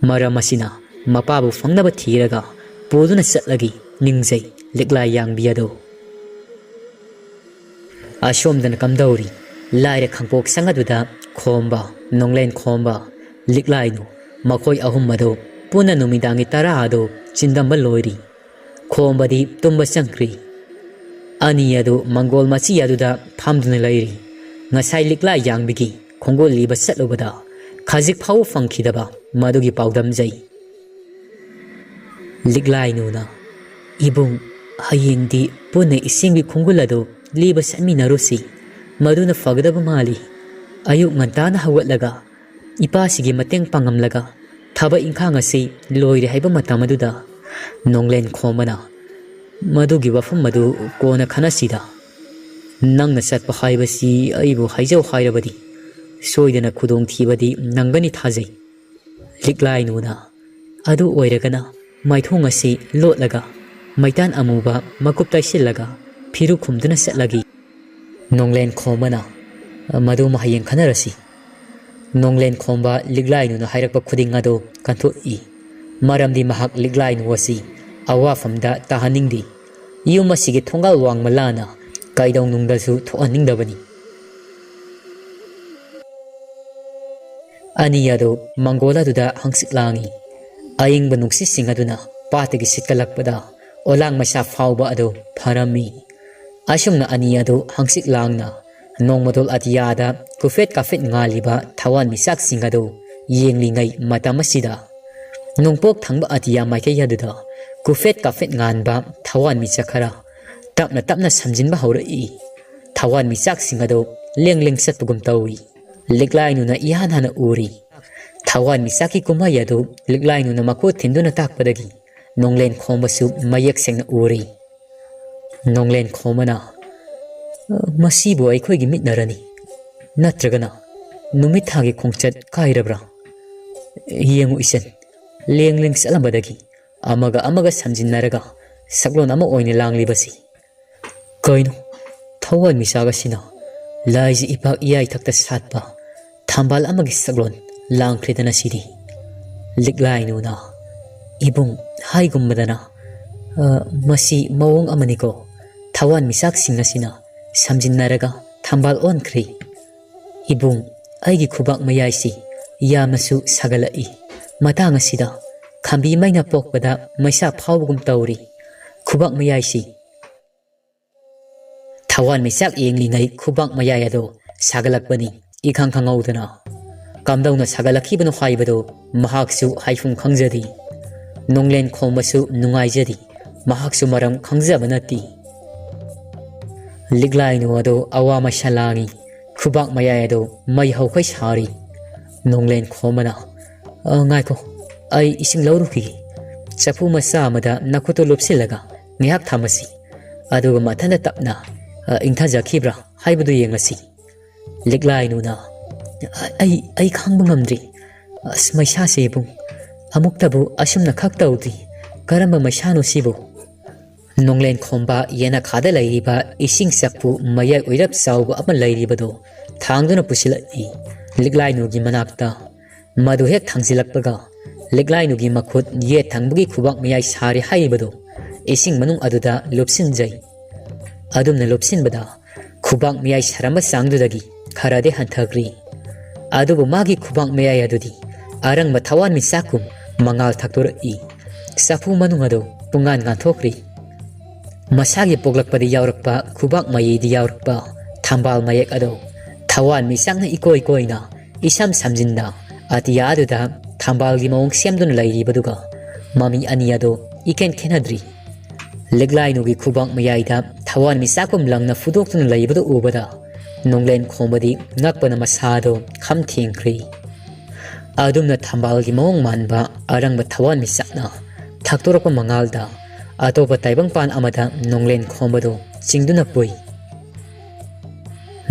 ꯃꯔꯝ ꯑꯁꯤꯅ ꯃꯄꯥꯕꯨ ꯐꯪꯅꯕ ꯊꯤꯔꯒ ꯄꯨꯗꯨꯅ ꯆꯠꯂꯒꯤ ꯅꯤꯡꯖꯩ ꯂꯤꯛꯂꯥ ꯌꯥꯡꯕꯤ ꯑꯗꯨ꯫ ꯑꯁꯣꯝꯗꯅ ꯀꯝꯗꯧꯔꯤ? ꯂꯥꯏꯔ ꯈꯪꯄꯣꯛ ꯁꯪ ꯑꯗꯨꯗ ꯈꯣꯝꯕ, ꯅꯣꯡꯂꯦꯟ ꯈꯣꯝꯕ, ꯂꯤꯛꯂꯥꯏꯅꯨ, ꯃꯈꯣꯏ ꯑꯍꯨꯝ ꯑꯗꯨ ꯄꯨꯟꯅ ꯅꯨꯃꯤꯗꯥꯡꯒꯤ ꯇꯔꯥ ꯑꯗꯨ ꯆꯤꯟꯗꯝꯕ ꯂꯣꯏꯔꯤ꯫ ꯈꯣꯝꯕꯗꯤ ꯇꯨꯝꯕ ꯆꯪꯈ꯭ꯔꯤ꯫ ꯑꯅꯤ ꯑꯗꯨ ꯃꯪꯒꯣꯜ ꯃꯆꯤ ꯑꯗꯨꯗ ꯐꯝꯗꯨꯅ ꯂꯩꯔꯤ꯫ ꯉꯁꯥꯏ ꯂꯤꯛꯂꯥ ꯌꯥꯡꯕꯤꯒꯤ ꯈꯣꯡꯒꯨꯜ ꯂꯤꯕ ꯆꯠꯂꯨꯕꯗ ꯈꯖꯤꯛ ꯐꯥꯎꯕ ꯐꯪꯈꯤꯗꯕ ꯃꯗꯨꯒꯤ ꯄꯥꯎꯗꯝꯖꯩ꯫ ꯂꯤꯛꯂꯥꯏꯅꯨꯅ, "ꯏꯕꯨꯡ, ꯍꯌꯦꯡꯗꯤ ꯄꯨꯟꯅ ꯏꯁꯤꯡꯒꯤ ꯈꯣꯡꯒꯨꯜ ꯑꯗꯨ ꯂꯤꯕ ꯆꯠꯃꯤꯟꯅꯔꯨꯁꯤ꯫ ꯃꯗꯨꯅ ꯐꯒꯗꯕ ꯃꯥꯜꯂꯤ꯫ ꯑꯌꯨꯛ ꯉꯟꯇꯥꯅ ꯍꯧꯒꯠꯂꯒ ꯏꯄꯥꯁꯤꯒꯤ ꯃꯇꯦꯡ ꯄꯥꯡꯉꯝꯂꯒ ꯊꯕꯛ ꯏꯪꯈꯥꯡ ꯑꯁꯤ ꯂꯣꯏꯔꯦ ꯍꯥꯏꯕ ꯃꯇꯝ ꯑꯗꯨꯗ ꯅꯣꯡꯂꯦꯟ ꯈꯣꯝꯕꯅ, ꯃꯗꯨꯒꯤ ꯋꯥꯐꯝ ꯑꯗꯨ ꯀꯣꯟꯅ ꯈꯟꯅꯁꯤꯗ꯫ ꯅꯪꯅ ꯆꯠꯄ ꯍꯥꯏꯕꯁꯤ ꯑꯩꯕꯨ ꯍꯥꯏꯖꯧ ꯍꯥꯏꯔꯕꯗꯤ ꯁꯣꯏꯗꯅ ꯈꯨꯗꯣꯡꯊꯤꯕꯗꯤ ꯅꯪꯒꯅꯤ ꯊꯥꯖꯩ꯫" ꯂꯤꯛꯂꯥꯏꯅꯨꯅ, "ꯑꯗꯨ ꯑꯣꯏꯔꯒꯅ ꯃꯥꯏꯊꯣꯡ ꯑꯁꯤ ꯂꯣꯠꯂꯒ, ꯃꯩꯇꯥꯟ ꯑꯃꯨꯕ ꯃꯀꯨꯞ ꯇꯩꯁꯤꯜꯂꯒ, ꯐꯤꯔꯨꯛ ꯈꯨꯝꯗꯨꯅ ꯆꯠꯂꯒꯦ꯫" ꯅꯣꯡꯂꯦꯟ ꯈꯣꯝꯕꯅ, "ꯃꯗꯨꯃ ꯍꯌꯦꯡ ꯈꯟꯅꯔꯁꯤ꯫" ꯅꯣꯡꯂꯦꯟ ꯈꯣꯝꯕ ꯂꯤꯛꯂꯥꯏꯅꯨꯅ ꯍꯥꯏꯔꯛꯄ ꯈꯨꯗꯤꯡ ꯑꯗꯨ ꯀꯟꯊꯣꯛꯏ꯫ ꯃꯔꯝꯗꯤ ꯃꯍꯥꯛ ꯂꯤꯛꯂꯥꯏꯅꯨ ꯑꯁꯤ ꯑꯋꯥꯐꯝꯗ ꯇꯥꯍꯟꯅꯤꯡꯗꯦ꯫ ꯌꯨꯝ ꯑꯁꯤꯒꯤ ꯊꯣꯡꯒꯥꯜ ꯋꯥꯡꯃ ꯂꯥꯟꯅ ꯀꯩꯗꯧꯅꯨꯡꯗꯁꯨ ꯊꯣꯛꯍꯟꯅꯤꯡꯗꯕꯅꯤ꯫ ꯑꯅꯤ ꯑꯗꯨ ꯃꯪꯒꯣꯜ ꯑꯗꯨꯗ ꯍꯪꯆꯤꯠ ꯂꯥꯡꯏ꯫ ꯑꯏꯪꯕ ꯅꯨꯡꯁꯤꯠꯁꯤꯡ ꯑꯗꯨꯅ ꯄꯥꯠꯇꯒꯤ ꯁꯤꯠꯀꯠꯂꯛꯄꯗ ꯑꯣꯂꯥꯡ ꯃꯩꯁꯥ ꯐꯥꯎꯕ ꯑꯗꯨ ꯐꯔꯝꯃꯤ꯫ ꯑꯁꯨꯝꯅ ꯑꯅꯤ ꯑꯗꯨ ꯍꯪꯆꯤꯠ ꯂꯥꯡꯅ ꯅꯣꯡꯃꯗꯣꯜ ꯑꯇꯤꯌꯥꯗ ꯀꯨꯐꯦꯠ ꯀꯥꯐꯦꯠ ꯉꯥꯜꯂꯤꯕ ꯊꯋꯥꯟꯃꯤꯆꯥꯛꯁꯤꯡ ꯑꯗꯨ ꯌꯦꯡꯂꯤꯉꯩ ꯃꯇꯝ ꯑꯁꯤꯗ, ꯅꯣꯡꯄꯣꯛ ꯊꯪꯕ ꯑꯇꯤꯌꯥ ꯃꯥꯏꯀꯩ ꯑꯗꯨꯗ ꯀꯨꯐꯦꯠ ꯀꯥꯐꯦꯠ ꯉꯥꯟꯕ ꯊꯋꯥꯟꯃꯤꯆꯥꯛ ꯈꯔ ꯇꯞꯅ ꯇꯞꯅ ꯁꯝꯖꯤꯟꯕ ꯍꯧꯔꯛꯏ꯫ ꯊꯋꯥꯟꯃꯤꯆꯥꯛꯁꯤꯡ ꯑꯗꯨ ꯂꯦꯡ ꯂꯦꯡ ꯆꯠꯄꯒꯨꯝ ꯇꯧꯏ꯫ ꯂꯤꯛꯂꯥꯏꯅꯨꯅ ꯏꯍꯥꯟ ꯍꯥꯟꯅ ꯎꯔꯤ꯫ ꯊꯋꯥꯟꯃꯤꯆꯥꯛꯀꯤ ꯀꯨꯝꯍꯩ ꯑꯗꯨ ꯂꯤꯛꯂꯥꯏꯅꯨꯅ ꯃꯈꯨꯠ ꯊꯤꯟꯗꯨꯅ ꯇꯥꯛꯄꯗꯒꯤ ꯅꯣꯡꯂꯦꯟ ꯈꯣꯝꯕꯁꯨ ꯃꯌꯦꯛ ꯁꯦꯡꯅ ꯎꯔꯤ꯫ ꯅꯣꯡꯂꯦꯟ ꯈꯣꯝꯕꯅ, "ꯃꯁꯤꯕꯨ ꯑꯩꯈꯣꯏꯒꯤ ꯃꯤꯠꯅꯔꯅꯤ? ꯅꯠꯇ꯭ꯔꯒꯅ ꯅꯨꯃꯤꯠ ꯊꯥꯒꯤ ꯈꯣꯡꯆꯠ ꯀꯥꯏꯔꯕ꯭ꯔꯥ? ꯌꯦꯡꯉꯨ ꯏꯆꯟ, ꯂꯦꯡ ꯂꯦꯡ ꯆꯠꯂꯝꯕꯗꯒꯤ ꯑꯃꯒ ꯑꯃꯒ ꯁꯝꯖꯤꯟꯅꯔꯒ ꯁꯛꯂꯣꯟ ꯑꯃ ꯑꯣꯏꯅ ꯂꯥꯡꯂꯤꯕꯁꯤ꯫ ꯀꯩꯅꯣ, ꯊꯋꯥꯟꯃꯤꯆꯥꯛ ꯑꯁꯤꯅ ꯂꯥꯏꯖ ꯏꯄꯥꯛ ꯏꯌꯥꯏꯊꯛꯇ ꯁꯥꯠꯄ ꯊꯝꯕꯥꯜ ꯑꯃꯒꯤ ꯁꯛꯂꯣꯟ ꯂꯥꯡꯈ꯭ꯔꯦꯗꯅ ꯁꯤꯗꯤ?" ꯂꯤꯛꯂꯥꯏꯅꯨꯅ, "ꯏꯕꯨꯡ, ꯍꯥꯏꯒꯨꯝꯕꯗꯅ, ꯑ, ꯃꯁꯤ ꯃꯑꯣꯡ ꯑꯃꯅꯤꯀꯣ꯫ ꯊꯋꯥꯟꯃꯤꯆꯥꯛꯁꯤꯡ ꯑꯁꯤꯅ ꯁꯝꯖꯤꯟꯅꯔꯒ ꯊꯝꯕꯥꯜ ꯑꯣꯟꯈ꯭ꯔꯦ꯫ ꯏꯕꯨꯡ, ꯑꯩꯒꯤ ꯈꯨꯕꯥꯛ ꯃꯌꯥꯏꯁꯤ ꯌꯥꯝꯅꯁꯨ ꯁꯥꯒꯠꯂꯛꯏ꯫ ꯃꯇꯥꯡ ꯑꯁꯤꯗ ꯈꯝꯕꯤ ꯃꯩꯅ ꯄꯣꯛꯄꯗ ꯃꯩꯁꯥ ꯐꯥꯎꯕꯒꯨꯝ ꯇꯧꯔꯤ꯫ ꯈꯨꯕꯥꯛ ꯃꯌꯥꯏꯁꯤ ꯊꯋꯥꯟꯃꯤꯆꯥꯛ ꯌꯦꯡꯂꯤꯉꯩ ꯈꯨꯕꯥꯛ ꯃꯌꯥꯏ ꯑꯗꯨ ꯁꯥꯒꯠꯂꯛꯄꯅꯤ ꯏꯈꯪ ꯈꯪꯍꯧꯗꯅ꯫ ꯀꯝꯗꯧꯅ ꯁꯥꯒꯠꯂꯛꯈꯤꯕꯅꯣ ꯍꯥꯏꯕꯗꯨ ꯃꯍꯥꯛꯁꯨ ꯍꯥꯏꯐꯝ ꯈꯪꯖꯗꯦ꯫ ꯅꯣꯡꯂꯦꯟ ꯈꯣꯝꯕꯁꯨ ꯅꯨꯡꯉꯥꯏꯖꯗꯦ, ꯃꯍꯥꯛꯁꯨ ꯃꯔꯝ ꯈꯪꯖꯕ ꯅꯠꯇꯦ꯫ ꯂꯤꯛꯂꯥꯏꯅꯨ ꯑꯗꯨ ꯑꯋꯥ ꯃꯩꯁꯥ ꯂꯥꯡꯏ, ꯈꯨꯕꯥꯛ ꯃꯌꯥꯏ ꯑꯗꯨ ꯃꯩ ꯍꯧꯈꯩ ꯁꯥꯔꯤ꯫ ꯅꯣꯡꯂꯦꯟ ꯈꯣꯝꯕꯅ, "ꯑ, ꯉꯥꯏꯈꯣ, ꯑꯩ ꯏꯁꯤꯡ ꯂꯧꯔꯨꯈꯤꯒꯦ꯫ ꯆꯐꯨ ꯃꯆꯥ ꯑꯃꯗ ꯅꯈꯨꯠꯇꯨ ꯂꯨꯞꯁꯤꯜꯂꯒ ꯉꯥꯏꯍꯥꯛ ꯊꯝꯃꯁꯤ꯫ ꯑꯗꯨꯒ ꯃꯊꯟꯇ ꯇꯞꯅ, ꯑ, ꯏꯪꯊꯖꯈꯤꯕ꯭ꯔꯥ ꯍꯥꯏꯕꯗꯨ ꯌꯦꯡꯂꯁꯤ꯫" ꯂꯤꯛꯂꯥꯏꯅꯨꯅ, "ꯑꯩ, ꯑꯩ ꯈꯥꯡꯕ ꯉꯝꯗ꯭ꯔꯤ꯫ ꯑꯁ, ꯃꯩꯁꯥꯁꯦ ꯏꯕꯨꯡ, ꯑꯃꯨꯛꯇꯕꯨ ꯑꯁꯨꯝꯅ ꯈꯛ ꯇꯧꯗ꯭ꯔꯤ꯫ ꯀꯔꯝꯕ ꯃꯩꯁꯥꯅꯣ ꯁꯤꯕꯨ?" ꯅꯣꯡꯂꯦꯟ ꯈꯣꯝꯕ ꯌꯦꯅꯈꯥꯗ ꯂꯩꯔꯤꯕ ꯏꯁꯤꯡ ꯆꯐꯨ ꯃꯌꯥꯏ ꯑꯣꯏꯔꯞ ꯆꯥꯎꯕ ꯑꯃ ꯂꯩꯔꯤꯕꯗꯨ ꯊꯥꯡꯗꯨꯅ ꯄꯨꯁꯤꯜꯂꯛꯏ꯫ ꯂꯤꯛꯂꯥꯏꯅꯨꯒꯤ ꯃꯅꯥꯛꯇ ꯃꯗꯨ ꯍꯦꯛ ꯊꯥꯡꯖꯤꯜꯂꯛꯄꯒ, ꯂꯤꯛꯂꯥꯏꯅꯨꯒꯤ ꯃꯈꯨꯠ ꯌꯦꯠ ꯊꯪꯕꯒꯤ ꯈꯨꯕꯥꯛ ꯃꯌꯥꯏ ꯁꯥꯔꯦ ꯍꯥꯏꯔꯤꯕꯗꯨ ꯏꯁꯤꯡ ꯃꯅꯨꯡ ꯑꯗꯨꯗ ꯂꯨꯞꯁꯤꯟꯖꯩ꯫ ꯑꯗꯨꯝꯅ ꯂꯨꯞꯁꯤꯟꯕꯗ ꯈꯨꯕꯥꯛ ꯃꯌꯥꯏ ꯁꯥꯔꯝꯕ ꯆꯥꯡꯗꯨꯗꯒꯤ ꯈꯔꯗꯤ ꯍꯟꯊꯈ꯭ꯔꯤ꯫ ꯑꯗꯨꯕꯨ ꯃꯥꯒꯤ ꯈꯨꯕꯥꯛ ꯃꯌꯥꯏ ꯑꯗꯨꯗꯤ ꯑꯔꯪꯕ ꯊꯋꯥꯟꯃꯤꯆꯥꯛꯀꯨꯝ ꯃꯉꯥꯜ ꯊꯛꯇꯣꯔꯛꯏ꯫ ꯆꯐꯨ ꯃꯅꯨꯡ ꯑꯗꯨ ꯄꯨꯡꯉꯥꯟ ꯉꯥꯟꯊꯣꯛꯈ꯭ꯔꯤ꯫ ꯃꯁꯥꯒꯤ ꯄꯣꯛꯂꯛꯄꯗ ꯌꯥꯎꯔꯛꯄ ꯈꯨꯕꯥꯛ ꯃꯌꯥꯏꯗ ꯌꯥꯎꯔꯛꯄ ꯊꯝꯕꯥꯜ ꯃꯌꯦꯛ ꯑꯗꯨ ꯊꯋꯥꯟꯃꯤꯆꯥꯛꯅ ꯏꯀꯣꯏ ꯀꯣꯏꯅ ꯏꯁꯝ ꯁꯝꯖꯤꯟꯅ ꯑꯇꯤꯌꯥꯗꯨꯗ ꯊꯝꯕꯥꯜꯒꯤ ꯃꯑꯣꯡ ꯁꯦꯝꯗꯨꯅ ꯂꯩꯔꯤꯕꯗꯨꯒ ꯃꯃꯤ ꯑꯅꯤ ꯑꯗꯨ ꯏꯈꯦꯟ ꯈꯦꯟꯅꯗ꯭ꯔꯤ꯫ ꯂꯤꯛꯂꯥꯏꯅꯨꯒꯤ ꯈꯨꯕꯥꯛ ꯃꯌꯥꯏꯗ ꯊꯋꯥꯟꯃꯤꯆꯥꯛꯀꯨꯝ ꯂꯪꯅ ꯐꯨꯗꯣꯛꯇꯨꯅ ꯂꯩꯕꯗꯨ ꯎꯕꯗ ꯅꯣꯡꯂꯦꯟ ꯈꯣꯝꯕꯗꯤ ꯉꯛꯄꯅ ꯃꯁꯥꯗꯣ ꯈꯝ ꯊꯦꯡꯈ꯭ꯔꯦ꯫ ꯑꯗꯨꯝꯅ ꯊꯝꯕꯥꯜꯒꯤ ꯃꯑꯣꯡ ꯃꯥꯟꯕ ꯑꯔꯪꯕ ꯊꯋꯥꯟꯃꯤꯆꯥꯛꯅ ꯊꯛꯇꯣꯔꯛꯄ ꯃꯉꯥꯜꯗ ꯑꯇꯣꯞꯄ ꯇꯥꯏꯕꯪꯄꯥꯟ ꯑꯃꯗ ꯅꯣꯡꯂꯦꯟ ꯈꯣꯝꯕꯗꯨ ꯆꯤꯡꯗꯨꯅ ꯄꯨꯏ꯫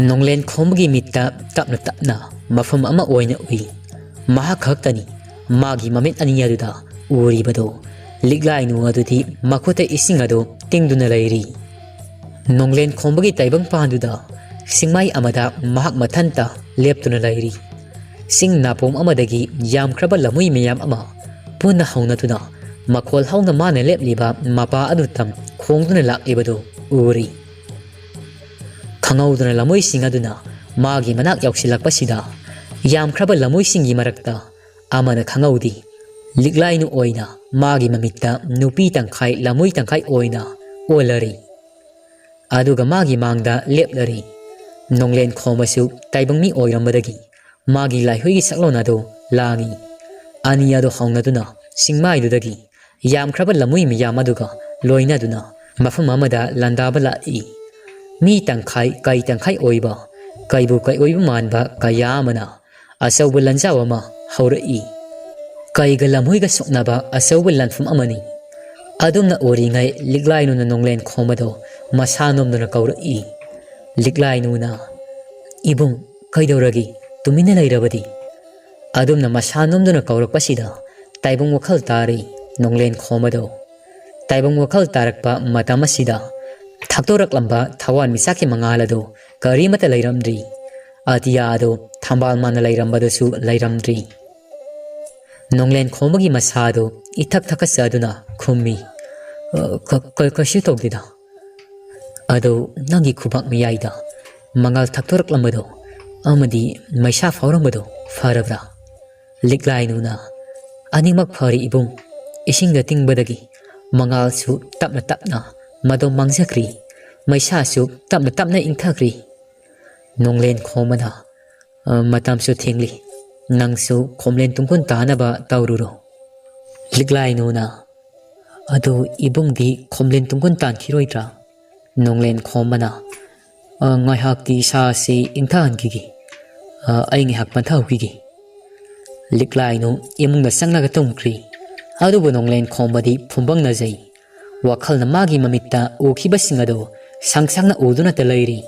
ꯅꯣꯡꯂꯦꯟ ꯈꯣꯝꯕꯒꯤ ꯃꯤꯠꯇ ꯇꯞꯅ ꯇꯞꯅ ꯃꯐꯝ ꯑꯃ ꯑꯣꯏꯅ ꯎꯏ꯫ ꯃꯍꯥꯛ ꯈꯛꯇꯅꯤ ꯃꯥꯒꯤ ꯃꯃꯤꯠ ꯑꯅꯤ ꯑꯗꯨꯗ ꯎꯔꯤꯕꯗꯨ꯫ ꯂꯤꯛꯂꯥꯏꯅꯨ ꯑꯗꯨꯗꯤ ꯃꯈꯨꯠꯇ ꯏꯁꯤꯡ ꯑꯗꯨ ꯇꯤꯡꯗꯨꯅ ꯂꯩꯔꯤ꯫ ꯅꯣꯡꯂꯦꯟ ꯈꯣꯝꯕꯒꯤ ꯇꯥꯏꯕꯪꯄꯥꯟꯗꯨꯗ ꯁꯤꯡꯃꯥꯏ ꯑꯃꯗ ꯃꯍꯥꯛ ꯃꯊꯟꯇ ꯂꯦꯞꯇꯨꯅ ꯂꯩꯔꯤ꯫ ꯁꯤꯡ ꯅꯥꯄꯣꯝ ꯑꯃꯗꯒꯤ ꯌꯥꯝꯈ꯭ꯔꯕ ꯂꯝꯍꯨꯏ ꯃꯌꯥꯝ ꯑꯃ ꯄꯨꯟꯅ ꯍꯧꯅꯗꯨꯅ ꯃꯈꯣꯜ ꯍꯧꯅ ꯃꯥꯅ ꯂꯦꯞꯂꯤꯕ ꯃꯄꯥ ꯑꯗꯨ ꯇꯝ ꯈꯣꯡꯗꯨꯅ ꯂꯥꯛꯂꯤꯕꯗꯨ ꯎꯔꯤ꯫ ꯈꯪꯍꯧꯗꯅ ꯂꯝꯍꯨꯏꯁꯤꯡ ꯑꯗꯨꯅ ꯃꯥꯒꯤ ꯃꯅꯥꯛ ꯌꯧꯁꯤꯜꯂꯛꯄꯁꯤꯗ ꯌꯥꯝꯈ꯭ꯔꯕ ꯂꯝꯍꯨꯏꯁꯤꯡꯒꯤ ꯃꯔꯛꯇ ꯑꯃꯅ ꯈꯪꯍꯧꯗꯦ꯫ ꯂꯤꯛꯂꯥꯏꯅꯨ ꯑꯣꯏꯅ ꯃꯥꯒꯤ ꯃꯃꯤꯠꯇ ꯅꯨꯄꯤ ꯇꯪꯈꯥꯏ ꯂꯝꯍꯨꯏ ꯇꯪꯈꯥꯏ ꯑꯣꯏꯅ ꯑꯣꯜꯂꯔꯤ꯫ ꯑꯗꯨꯒ ꯃꯥꯒꯤ ꯃꯥꯡꯗ ꯂꯦꯞꯂꯔꯤ꯫ ꯅꯣꯡꯂꯦꯟ ꯈꯣꯝꯕꯁꯨ ꯇꯥꯏꯕꯪ ꯃꯤ ꯑꯣꯏꯔꯝꯕꯗꯒꯤ ꯃꯥꯒꯤ ꯂꯥꯏꯍꯨꯏꯒꯤ ꯁꯛꯂꯣꯟ ꯑꯗꯨ ꯂꯥꯡꯏ꯫ ꯑꯅꯤ ꯑꯗꯨ ꯍꯧꯅꯗꯨꯅ ꯆꯤꯡꯃꯥꯏꯗꯨꯗꯒꯤ ꯌꯥꯝꯈ꯭ꯔꯕ ꯂꯝꯍꯨꯏ ꯃꯤꯌꯥꯝ ꯑꯗꯨꯒ ꯂꯣꯏꯅꯗꯨꯅ ꯃꯐꯝ ꯑꯃꯗ ꯂꯥꯟꯗꯥꯕ ꯂꯥꯛꯏ꯫ ꯃꯤ ꯇꯪꯈꯥꯏ ꯀꯩ ꯇꯪꯈꯥꯏ ꯑꯣꯏꯕ, ꯀꯩꯕꯨ ꯀꯩ ꯑꯣꯏꯕ ꯃꯥꯟꯕ ꯀꯌꯥ ꯑꯃꯅ ꯑꯆꯧꯕ ꯂꯥꯟꯖꯥꯎ ꯑꯃ ꯍꯧꯔꯛꯏ꯫ ꯀꯩꯒ ꯂꯝꯍꯨꯏꯒ ꯁꯣꯛꯅꯕ ꯑꯆꯧꯕ ꯂꯥꯟꯐꯝ ꯑꯃꯅꯤ꯫ ꯑꯗꯨꯝꯅ ꯑꯣꯏꯔꯤꯉꯩ ꯂꯤꯛꯂꯥꯏꯅꯨꯅ ꯅꯣꯡꯂꯦꯟ ꯈꯣꯝꯕꯗꯣ ꯃꯁꯥ ꯅꯣꯝꯗꯨꯅ ꯀꯧꯔꯛꯏ꯫ ꯂꯤꯛꯂꯥꯏꯅꯨꯅ, "ꯏꯕꯨꯡ, ꯀꯩꯗꯧꯔꯒꯦ? ꯇꯨꯃꯤꯟꯅ ꯂꯩꯔꯕꯗꯤ?" ꯑꯗꯨꯝꯅ ꯃꯁꯥ ꯅꯣꯝꯗꯨꯅ ꯀꯧꯔꯛꯄꯁꯤꯗ ꯇꯥꯏꯕꯪ ꯋꯥꯈꯜ ꯇꯥꯔꯤ ꯅꯣꯡꯂꯦꯟ ꯈꯣꯝꯕꯗꯣ꯫ ꯇꯥꯏꯕꯪ ꯋꯥꯈꯜ ꯇꯥꯔꯛꯄ ꯃꯇꯝ ꯑꯁꯤꯗ ꯊꯛꯇꯣꯔꯛꯂꯝꯕ ꯊꯋꯥꯟꯃꯤꯆꯥꯛꯀꯤ ꯃꯉꯥꯜ ꯑꯗꯨ ꯀꯔꯤꯃꯠꯇ ꯂꯩꯔꯝꯗ꯭ꯔꯤ꯫ ꯑꯇꯤꯌꯥ ꯑꯗꯨ ꯊꯝꯕꯥꯜ ꯃꯥꯟꯅ ꯂꯩꯔꯝꯕꯗꯨꯁꯨ ꯂꯩꯔꯝꯗ꯭ꯔꯤ꯫ ꯅꯣꯡꯂꯦꯟ ꯈꯣꯝꯕꯒꯤ ꯃꯁꯥꯗꯨ ꯏꯊꯛ ꯊꯛꯀꯠꯆꯗꯨꯅ ꯈꯨꯝꯃꯤ, "ꯑ, ꯀ-, ꯀ-, ꯀꯩꯁꯨ ꯇꯧꯗꯦꯗ꯫ ꯑꯗꯨ ꯅꯪꯒꯤ ꯈꯨꯕꯥꯛ ꯃꯌꯥꯏꯗ ꯃꯉꯥꯜ ꯊꯛꯇꯣꯔꯛꯂꯝꯕꯗꯣ ꯑꯃꯗꯤ ꯃꯩꯁꯥ ꯐꯥꯎꯔꯝꯕꯗꯣ ꯐꯔꯕ꯭ꯔꯥ?" ꯂꯤꯛꯂꯥꯏꯅꯨꯅ, "ꯑꯅꯤꯃꯛ ꯐꯔꯦ ꯏꯕꯨꯡ꯫ ꯏꯁꯤꯡꯗ ꯇꯤꯡꯕꯗꯒꯤ ꯃꯉꯥꯜꯁꯨ ꯇꯞꯅ ꯇꯞꯅ ꯃꯗꯣ ꯃꯥꯡꯖꯈ꯭ꯔꯤ, ꯃꯩꯁꯥꯁꯨ ꯇꯞꯅ ꯇꯞꯅ ꯏꯪꯊꯈ꯭ꯔꯤ꯫" ꯅꯣꯡꯂꯦꯟ ꯈꯣꯝꯕꯅ, "ꯑ, ꯃꯇꯝꯁꯨ ꯊꯦꯡꯂꯤ꯫ ꯅꯪꯁꯨ ꯈꯣꯝꯂꯦꯟ ꯇꯨꯡꯒꯨꯟ ꯇꯥꯅꯕ ꯇꯧꯔꯨꯔꯣ꯫" ꯂꯤꯛꯂꯥꯏꯅꯨꯅ, "ꯑꯗꯨ ꯏꯕꯨꯡꯗꯤ ꯈꯣꯝꯂꯦꯟ ꯇꯨꯡꯒꯨꯟ ꯇꯥꯟꯈꯤꯔꯣꯏꯗ꯭ꯔꯥ?" ꯅꯣꯡꯂꯦꯟ ꯈꯣꯝꯕꯅ, "ꯑ, ꯉꯥꯏꯍꯥꯛꯇꯤ ꯏꯁꯥꯁꯤ ꯏꯪꯊꯍꯟꯈꯤꯒꯦ꯫ ꯑ, ꯑꯩ ꯉꯥꯏꯍꯥꯛ ꯄꯟꯊꯍꯧꯈꯤꯒꯦ꯫" ꯂꯤꯛꯂꯥꯏꯅꯨ ꯏꯃꯨꯡꯗ ꯆꯪꯂꯒ ꯇꯨꯝꯈ꯭ꯔꯤ꯫ ꯑꯗꯨꯕꯨ ꯅꯣꯡꯂꯦꯟ ꯈꯣꯝꯕꯗꯤ ꯐꯨꯝꯕꯪꯅꯖꯩ꯫ ꯋꯥꯈꯜꯅ ꯃꯥꯒꯤ ꯃꯃꯤꯠꯇ ꯎꯈꯤꯕꯁꯤꯡ ꯑꯗꯨ ꯁꯪ ꯁꯪꯅ ꯎꯗꯨꯅꯇ ꯂꯩꯔꯤ꯫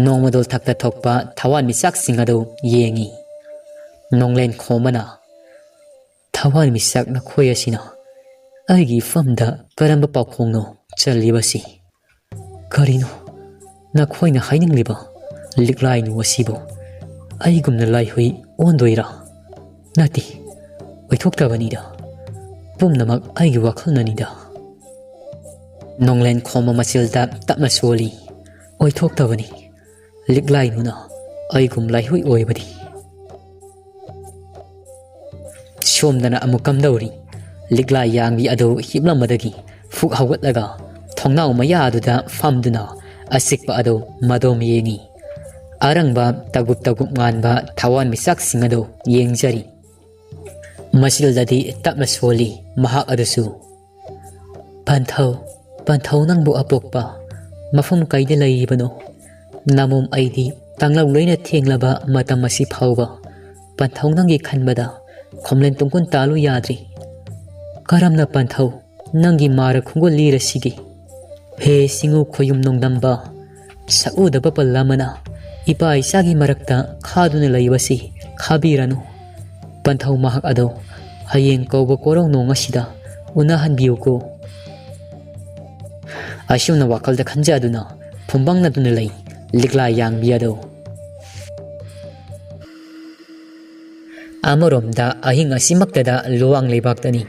ꯅꯣꯡꯃꯗꯣꯜ ꯊꯛꯇ ꯊꯣꯛꯄ ꯊꯋꯥꯟꯃꯤꯆꯥꯛꯁꯤꯡ ꯑꯗꯨ ꯌꯦꯡꯉꯤ꯫ ꯅꯣꯡꯂꯦꯟ ꯈꯣꯝꯕꯅ, "ꯊꯋꯥꯟꯃꯤꯆꯥꯛ ꯅꯈꯣꯏ ꯑꯁꯤꯅ ꯑꯩꯒꯤ ꯏꯐꯝꯗ ꯀꯔꯝꯕ ꯄꯥꯎꯈꯣꯡꯅꯣ ꯆꯜꯂꯤꯕꯁꯤ? ꯀꯔꯤꯅꯣ ꯅꯈꯣꯏꯅ ꯍꯥꯏꯅꯤꯡꯂꯤꯕ? ꯂꯤꯛꯂꯥꯏꯅꯨ ꯑꯁꯤꯕꯨ ꯑꯩꯒꯨꯝꯅ ꯂꯥꯏꯍꯨꯏ ꯑꯣꯟꯗꯣꯏꯔꯥ? ꯅꯠꯇꯦ, ꯑꯣꯏꯊꯣꯛꯇꯕꯅꯤꯗ꯫ ꯄꯨꯝꯅꯃꯛ ꯑꯩꯒꯤ ꯋꯥꯈꯜꯅꯅꯤꯗ꯫" ꯅꯣꯡꯂꯦꯟ ꯈꯣꯝꯕ ꯃꯆꯤꯜꯗ ꯇꯞꯅ ꯁꯣꯜꯂꯤ꯫ "ꯑꯣꯏꯊꯣꯛꯇꯕꯅꯤ꯫ ꯂꯤꯛꯂꯥꯏꯅꯨꯅ ꯑꯩꯒꯨꯝ ꯂꯥꯏꯍꯨꯏ ꯑꯣꯏꯕꯗꯤ꯫" ꯁꯣꯝꯗꯅ ꯑꯃꯨꯛ ꯀꯝꯗꯧꯔꯤ? ꯂꯤꯛꯂꯥ ꯌꯥꯡꯕꯤ ꯑꯗꯨ ꯍꯤꯞꯂꯝꯕꯗꯒꯤ ꯐꯨꯛ ꯍꯧꯒꯠꯂꯒ ꯊꯣꯡꯅꯥꯎ ꯃꯌꯥ ꯑꯗꯨꯗ ꯐꯝꯗꯨꯅ ꯑꯆꯤꯛꯄ ꯑꯗꯨ ꯃꯗꯣꯝ ꯌꯦꯡꯉꯤ꯫ ꯑꯔꯪꯕ ꯇꯒꯨꯞ ꯇꯒꯨꯞ ꯉꯥꯟꯕ ꯊꯋꯥꯟꯃꯤꯆꯥꯛꯁꯤꯡ ꯑꯗꯨ ꯌꯦꯡꯖꯔꯤ꯫ ꯃꯆꯤꯜꯗꯗꯤ ꯇꯞꯅ ꯁꯣꯜꯂꯤ ꯃꯍꯥꯛ ꯑꯗꯨꯁꯨ꯫ "ꯄꯟꯊꯧ, ꯄꯟꯊꯧ ꯅꯪꯕꯨ ꯑꯄꯣꯛꯄ ꯃꯐꯝ ꯀꯩꯗ ꯂꯩꯔꯤꯕꯅꯣ? ꯅꯃꯣꯝ ꯑꯩꯗꯤ ꯇꯥꯡꯂꯧ ꯂꯣꯏꯅ ꯊꯦꯡꯂꯕ ꯃꯇꯝ ꯑꯁꯤ ꯐꯥꯎꯕ ꯄꯟꯊꯧ ꯅꯪꯒꯤ ꯈꯟꯕꯗ ꯈꯣꯝꯂꯦꯟ ꯇꯨꯡꯀꯨꯟ ꯇꯥꯂꯨ ꯌꯥꯗ꯭ꯔꯤ꯫ ꯀꯔꯝꯅ ꯄꯟꯊꯧ ꯅꯪꯒꯤ ꯃꯥꯔ ꯈꯣꯡꯒꯨꯜ ꯂꯤꯔꯁꯤꯒꯦ? ꯍꯦ ꯆꯤꯡꯉꯨ ꯈꯣꯌꯨꯝ ꯅꯣꯡꯗꯝꯕ, ꯁꯛꯎꯗꯕ ꯄꯜ ꯑꯃꯅ ꯏꯄꯥ ꯏꯆꯥꯒꯤ ꯃꯔꯛꯇ ꯈꯥꯗꯨꯅ ꯂꯩꯕꯁꯤ ꯈꯥꯕꯤꯔꯅꯨ꯫ ꯄꯟꯊꯧ ꯃꯍꯥꯛ ꯑꯗꯣ ꯍꯌꯦꯡ ꯀꯧꯕ ꯀꯣꯔꯧ ꯅꯣꯡ ꯑꯁꯤꯗ ꯎꯅꯍꯟꯕꯤꯌꯨꯀꯣ꯫" ꯑꯁꯨꯝꯅ ꯋꯥꯈꯜꯗ ꯈꯟꯖꯗꯨꯅ ꯐꯨꯝꯕꯪꯅꯗꯨꯅ ꯂꯩ ꯂꯤꯛꯂꯥ ꯌꯥꯡꯕꯤ ꯑꯗꯣ꯫ ꯑꯃꯔꯣꯝꯗ ꯑꯍꯤꯡ ꯑꯁꯤꯃꯛꯇꯗ ꯂꯨꯋꯥꯡ ꯂꯩꯕꯥꯛꯇꯅꯤ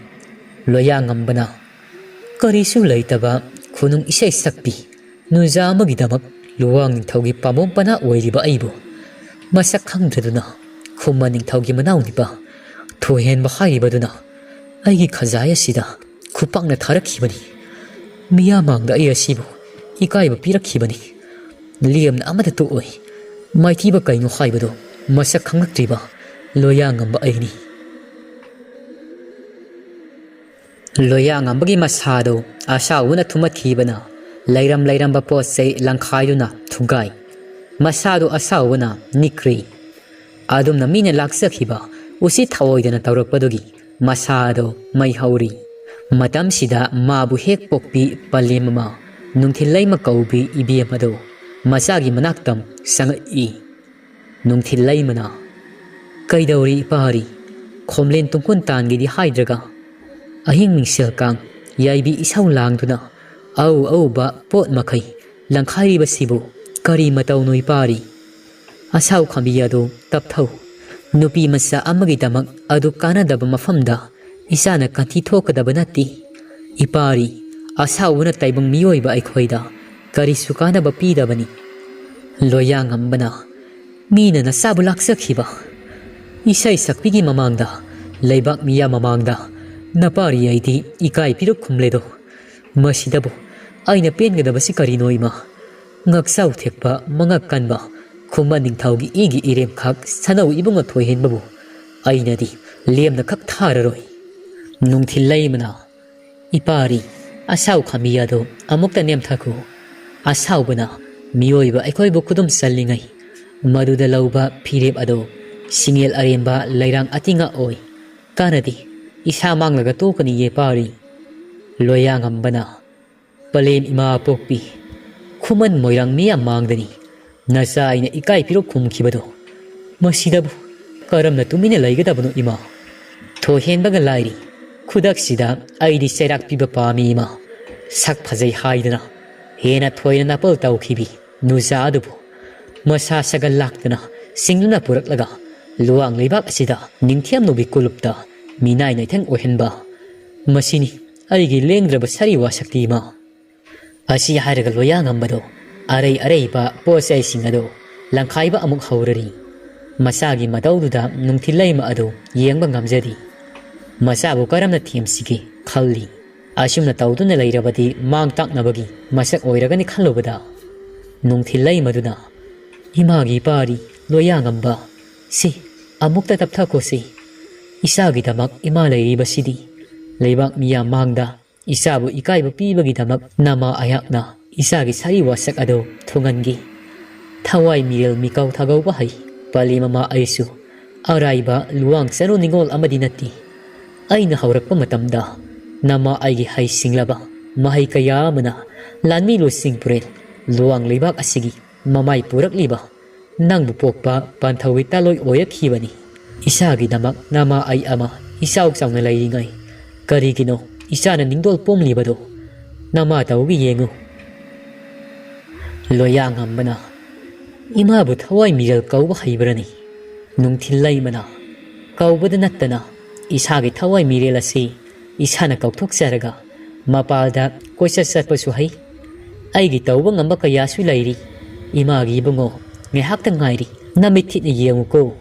ꯂꯣꯌꯥꯉꯝꯕꯅ ꯀꯔꯤꯁꯨ ꯂꯩꯇꯕ ꯈꯨꯅꯨꯡ ꯏꯁꯩ ꯁꯛꯄꯤ ꯅꯨꯡꯖꯥ ꯑꯃꯒꯤꯗꯃꯛ ꯂꯨꯋꯥꯡ ꯅꯤꯡꯊꯧꯒꯤ ꯄꯥꯝꯕꯣꯝ ꯄꯅꯥ ꯑꯣꯏꯔꯤꯕ ꯑꯩꯕꯨ ꯃꯁꯛ ꯈꯪꯗ꯭ꯔꯗꯨꯅ ꯈꯨꯃꯟ ꯅꯤꯡꯊꯧꯒꯤ ꯃꯅꯥꯎꯅꯤꯄꯥ ꯊꯣꯏꯍꯦꯟꯕ ꯍꯥꯏꯔꯤꯕꯗꯨꯅ ꯑꯩꯒꯤ ꯈꯖꯥꯏ ꯑꯁꯤꯗ ꯈꯨꯄꯥꯛꯅ ꯊꯥꯔꯛꯈꯤꯕꯅꯤ꯫ ꯃꯤꯌꯥꯝ ꯃꯥꯡꯗ ꯑꯩ ꯑꯁꯤꯕꯨ ꯏꯀꯥꯏꯕ ꯄꯤꯔꯛꯈꯤꯕꯅꯤ꯫ ꯂꯦꯝꯅ ꯑꯃꯠꯇ ꯇꯣꯛꯑꯣꯏ꯫ ꯃꯥꯏꯊꯤꯕ ꯀꯩꯅꯣ ꯍꯥꯏꯕꯗꯨ ꯃꯁꯛ ꯈꯪꯂꯛꯇ꯭ꯔꯤꯕ ꯂꯣꯌꯥꯉꯝꯕ ꯑꯩꯅꯤ꯫ ꯂꯣꯌꯥꯉꯝꯕꯒꯤ ꯃꯁꯥꯗꯨ ꯑꯁꯥꯎꯕꯅ ꯊꯨꯝꯃꯠꯈꯤꯕꯅ ꯂꯩꯔꯝ ꯂꯩꯔꯝꯕ ꯄꯣꯠ ꯆꯩ ꯂꯪꯈꯥꯏꯗꯨꯅ ꯊꯨꯒꯥꯏ꯫ ꯃꯁꯥꯗꯨ ꯑꯁꯥꯎꯕꯅ ꯅꯤꯛꯈ꯭ꯔꯦ꯫ ꯑꯗꯨꯝꯅ ꯃꯤꯅ ꯂꯥꯛꯆꯈꯤꯕ ꯎꯁꯤꯠ ꯊꯑꯣꯏꯗꯅ ꯇꯧꯔꯛꯄꯗꯨꯒꯤ ꯃꯁꯥꯗꯣ ꯃꯩ ꯍꯧꯔꯤ꯫ ꯃꯇꯝꯁꯤꯗ ꯃꯥꯕꯨ ꯍꯦꯛ ꯄꯣꯛꯄꯤ ꯄꯂꯦꯝ ꯑꯃ ꯅꯨꯡꯊꯤꯜ ꯂꯩꯃ ꯀꯧꯕꯤ ꯏꯕꯦꯝ ꯑꯗꯨ ꯃꯆꯥꯒꯤ ꯃꯅꯥꯛꯇ ꯆꯪꯉꯛꯏ꯫ ꯅꯨꯡꯊꯤꯜ ꯂꯩꯃꯅ, "ꯀꯩꯗꯧꯔꯤ ꯏꯄꯥꯔꯤ? ꯈꯣꯝꯂꯦꯟ ꯇꯨꯡꯀꯨꯟ ꯇꯥꯟꯒꯦꯗꯤ ꯍꯥꯏꯗ꯭ꯔꯒ ꯑꯍꯤꯡ ꯃꯤꯡꯁꯦꯜ ꯀꯥꯡ ꯌꯥꯏꯕꯤ ꯏꯁꯧ ꯂꯥꯡꯗꯨꯅ ꯑꯎ ꯑꯎꯕ ꯄꯣꯠ ꯃꯈꯩ ꯂꯪꯈꯥꯏꯔꯤꯕꯁꯤꯕꯨ ꯀꯔꯤ ꯃꯇꯧꯅꯣ ꯏꯄꯥꯔꯤ? ꯑꯁꯥꯎ ꯈꯥꯝꯕꯤ ꯑꯗꯨ ꯇꯞꯊꯧ꯫ ꯅꯨꯄꯤ ꯃꯆꯥ ꯑꯃꯒꯤꯗꯃꯛ ꯑꯗꯨ ꯀꯥꯟꯅꯗꯕ ꯃꯐꯝꯗ ꯏꯆꯥꯅ ꯀꯟꯊꯤ ꯊꯣꯛꯀꯗꯕ ꯅꯠꯇꯦ꯫ ꯏꯄꯥꯔꯤ, ꯑꯁꯥꯎꯕꯅ ꯇꯥꯏꯕꯪ ꯃꯤꯑꯣꯏꯕ ꯑꯩꯈꯣꯏꯗ ꯀꯔꯤꯁꯨ ꯀꯥꯟꯅꯕ ꯄꯤꯗꯕꯅꯤ꯫" ꯂꯣꯌꯥꯉꯝꯕꯅ, "ꯃꯤꯅ ꯅꯆꯥꯕꯨ ꯂꯥꯛꯆꯈꯤꯕ ꯏꯁꯩ ꯁꯛꯄꯤꯒꯤ ꯃꯃꯥꯡꯗ, ꯂꯩꯕꯥꯛ ꯃꯤꯌꯥꯝ ꯃꯃꯥꯡꯗ ꯅꯄꯥꯔꯤ ꯑꯩꯗꯤ ꯏꯀꯥꯏ ꯄꯤꯔꯨꯛ ꯈꯨꯝꯂꯦꯗꯣ꯫ ꯃꯁꯤꯗꯕꯨ ꯑꯩꯅ ꯄꯦꯟꯒꯗꯕꯁꯤ ꯀꯔꯤꯅꯣ ꯏꯃꯥ? ꯉꯛꯆꯥꯎ ꯊꯦꯛꯄ ꯃꯉꯛ ꯀꯟꯕ ꯈꯨꯃꯟ ꯅꯤꯡꯊꯧꯒꯤ ꯏꯒꯤ ꯏꯔꯦꯝꯈꯛ ꯁꯅꯧ ꯏꯕꯨꯡꯉꯣ ꯊꯣꯏꯍꯦꯟꯕꯕꯨ ꯑꯩꯅꯗꯤ ꯂꯦꯝꯅ ꯈꯛ ꯊꯥꯔꯔꯣꯏ꯫" ꯅꯨꯡꯊꯤꯜ ꯂꯩꯃꯅ, "ꯏꯄꯥꯔꯤ, ꯑꯁꯥꯎ ꯈꯥꯝꯕꯤ ꯑꯗꯨ ꯑꯃꯨꯛꯇ ꯅꯦꯝꯊꯈꯣ꯫ ꯑꯁꯥꯎꯕꯅ ꯃꯤꯑꯣꯏꯕ ꯑꯩꯈꯣꯏꯕꯨ ꯈꯨꯗꯨꯝ ꯆꯜꯂꯤꯉꯩ ꯃꯗꯨꯗ ꯂꯧꯕ ꯐꯤꯔꯦꯞ ꯑꯗꯨ ꯁꯤꯡꯉꯦꯜ ꯑꯔꯦꯝꯕ ꯂꯩꯔꯥꯡ ꯑꯇꯤꯡꯉꯛ ꯑꯣꯏ꯫ ꯀꯥꯟꯅꯗꯦ, ꯏꯁꯥ ꯃꯥꯡꯂꯒ ꯇꯣꯛꯀꯅꯤꯌꯦ ꯄꯥꯔꯤ꯫" ꯂꯣꯌꯥꯉꯝꯕꯅ, "ꯄꯂꯦꯝ ꯏꯃꯥ ꯄꯣꯛꯄꯤ, ꯈꯨꯃꯟ ꯃꯣꯏꯔꯥꯡ ꯃꯤꯌꯥꯝ ꯃꯥꯡꯗꯅꯤ ꯅꯆꯥ ꯑꯩꯅ ꯏꯀꯥꯏ ꯄꯤꯔꯨꯛ ꯈꯨꯝꯈꯤꯕꯗꯣ꯫ ꯃꯁꯤꯗꯕꯨ ꯀꯔꯝꯅ ꯇꯨꯃꯤꯟꯅ ꯂꯩꯒꯗꯕꯅꯣ ꯏꯃꯥ? ꯊꯣꯏꯍꯦꯟꯕꯒ ꯂꯥꯏꯔꯤ꯫ ꯈꯨꯗꯛꯁꯤꯗ ꯑꯩꯗꯤ ꯆꯩꯔꯥꯛ ꯄꯤꯕ ꯄꯥꯝꯃꯤ ꯏꯃꯥ꯫ ꯁꯛ ꯐꯖꯩ ꯍꯥꯏꯗꯅ ꯍꯦꯟꯅ ꯊꯣꯏꯅ ꯅꯥꯄꯜ ꯇꯧꯈꯤꯕꯤ ꯅꯨꯖꯥ ꯑꯗꯨꯕꯨ ꯃꯁꯥ ꯁꯒꯜ ꯂꯥꯛꯇꯅ ꯁꯤꯡꯗꯨꯅ ꯄꯨꯔꯛꯂꯒ ꯂꯨꯋꯥꯡ ꯂꯩꯕꯥꯛ ꯑꯁꯤꯗ ꯅꯤꯡꯊꯦꯝ ꯅꯨꯕꯤ ꯀꯣꯂꯨꯞꯇ ꯃꯤꯅꯥꯏ ꯅꯩꯊꯦꯡ ꯑꯣꯏꯍꯟꯕ꯫ ꯃꯁꯤꯅꯤ ꯑꯩꯒꯤ ꯂꯦꯡꯗ꯭ꯔꯕ ꯁꯥꯔꯤ ꯋꯥꯁꯛꯇꯤ ꯏꯃꯥ꯫" ꯑꯁꯤ ꯍꯥꯏꯔꯒ ꯂꯣꯌꯥꯉꯝꯕꯗꯣ ꯑꯔꯩ ꯑꯔꯩꯕ ꯄꯣꯠ ꯆꯩꯁꯤꯡ ꯑꯗꯨ ꯂꯪꯈꯥꯏꯕ ꯑꯃꯨꯛ ꯍꯧꯔꯔꯤ꯫ ꯃꯆꯥꯒꯤ ꯃꯇꯧꯗꯨꯗ ꯅꯨꯡꯊꯤꯜ ꯂꯩꯃ ꯑꯗꯨ ꯌꯦꯡꯕ ꯉꯝꯖꯗꯦ꯫ ꯃꯆꯥꯕꯨ ꯀꯔꯝꯅ ꯊꯦꯝꯁꯤꯒꯦ ꯈꯜꯂꯤ꯫ ꯑꯁꯨꯝꯅ ꯇꯧꯗꯨꯅ ꯂꯩꯔꯕꯗꯤ ꯃꯥꯡ ꯇꯥꯛꯅꯕꯒꯤ ꯃꯁꯛ ꯑꯣꯏꯔꯒꯅꯤ ꯈꯜꯂꯨꯕꯗ ꯅꯨꯡꯊꯤꯜ ꯂꯩꯃꯗꯨꯅ, "ꯏꯃꯥꯒꯤ ꯄꯥꯔꯤ ꯂꯣꯌꯥꯉꯝꯕ, ꯁꯤ ꯑꯃꯨꯛꯇ ꯇꯞꯊꯈꯣꯁꯤ꯫ ꯏꯆꯥꯒꯤꯗꯃꯛ ꯏꯃꯥ ꯂꯩꯔꯤꯕꯁꯤꯗꯤ ꯂꯩꯕꯥꯛ ꯃꯤꯌꯥꯝ ꯃꯥꯡꯗ ꯏꯆꯥꯕꯨ ꯏꯀꯥꯏꯕ ꯄꯤꯕꯒꯤꯗꯃꯛ ꯅꯃꯥ ꯑꯩꯍꯥꯛꯅ ꯏꯆꯥꯒꯤ ꯁꯥꯔꯤ ꯋꯥꯁꯛ ꯑꯗꯨ ꯊꯨꯡꯍꯟꯈꯤ꯫ ꯊꯋꯥꯏ ꯃꯤꯔꯦꯜ ꯃꯤꯀꯥꯎ ꯊꯥꯒꯧꯕ ꯍꯩ ꯄꯥꯂꯤ ꯃꯃꯥ ꯑꯩꯁꯨ ꯑꯔꯥꯏꯕ ꯂꯨꯋꯥꯡ ꯆꯅꯨ ꯅꯤꯉꯣꯜ ꯑꯃꯗꯤ ꯅꯠꯇꯦ꯫ ꯑꯩꯅ ꯍꯧꯔꯛꯄ ꯃꯇꯝꯗ ꯅꯃꯥ ꯑꯩꯒꯤ ꯍꯩꯁꯤꯡꯂꯕ ꯃꯍꯩ ꯀꯌꯥ ꯑꯃꯅ ꯂꯥꯟꯃꯤ ꯂꯨꯆꯤꯡ ꯄꯨꯔꯦꯜ ꯂꯨꯋꯥꯡ ꯂꯩꯕꯥꯛ ꯑꯁꯤꯒꯤ ꯃꯃꯥꯏ ꯄꯨꯔꯛꯂꯤꯕ ꯅꯪꯕꯨ ꯄꯣꯛꯄ ꯄꯥꯟꯊꯧꯒꯤ ꯇꯥꯂꯣꯏ ꯑꯣꯏꯔꯛꯈꯤꯕꯅꯤ꯫ ꯏꯆꯥꯒꯤꯗꯃꯛ ꯅꯃꯥ ꯑꯩ ꯑꯃ ꯏꯆꯥꯎ ꯆꯥꯎꯅ ꯂꯩꯔꯤꯉꯩ ꯀꯔꯤꯒꯤꯅꯣ ꯏꯆꯥꯅ ꯅꯤꯡꯗꯣꯜ ꯄꯣꯝꯂꯤꯕꯗꯣ? ꯅꯃꯥ ꯇꯧꯒꯤ ꯌꯦꯡꯉꯨ꯫ ꯂꯣꯌꯥꯉꯝꯕꯅ ꯏꯃꯥꯕꯨ ꯊꯋꯥꯏ ꯃꯤꯔꯦꯜ ꯀꯧꯕ ꯍꯩꯕ꯭ꯔꯅꯤ? ꯅꯨꯡꯊꯤꯜ ꯂꯩꯃꯅ ꯀꯧꯕꯗ ꯅꯠꯇꯅ ꯏꯁꯥꯒꯤ ꯊꯋꯥꯏ ꯃꯤꯔꯦꯜ ꯑꯁꯤ ꯏꯁꯥꯅ ꯀꯧꯊꯣꯛꯆꯔꯒ ꯃꯄꯥꯜꯗ ꯀꯣꯏꯆꯠ ꯆꯠꯄꯁꯨ ꯍꯩ꯫ ꯑꯩꯒꯤ ꯇꯧꯕ ꯉꯝꯕ ꯀꯌꯥꯁꯨ ꯂꯩꯔꯤ꯫ ꯏꯃꯥꯒꯤ ꯏꯕꯨꯡꯉꯣ, ꯉꯥꯏꯍꯥꯛꯇ ꯉꯥꯏꯔꯤ꯫ ꯅꯃꯤꯠ ꯊꯤꯠꯅ ꯌꯦꯡꯉꯨꯀꯣ꯫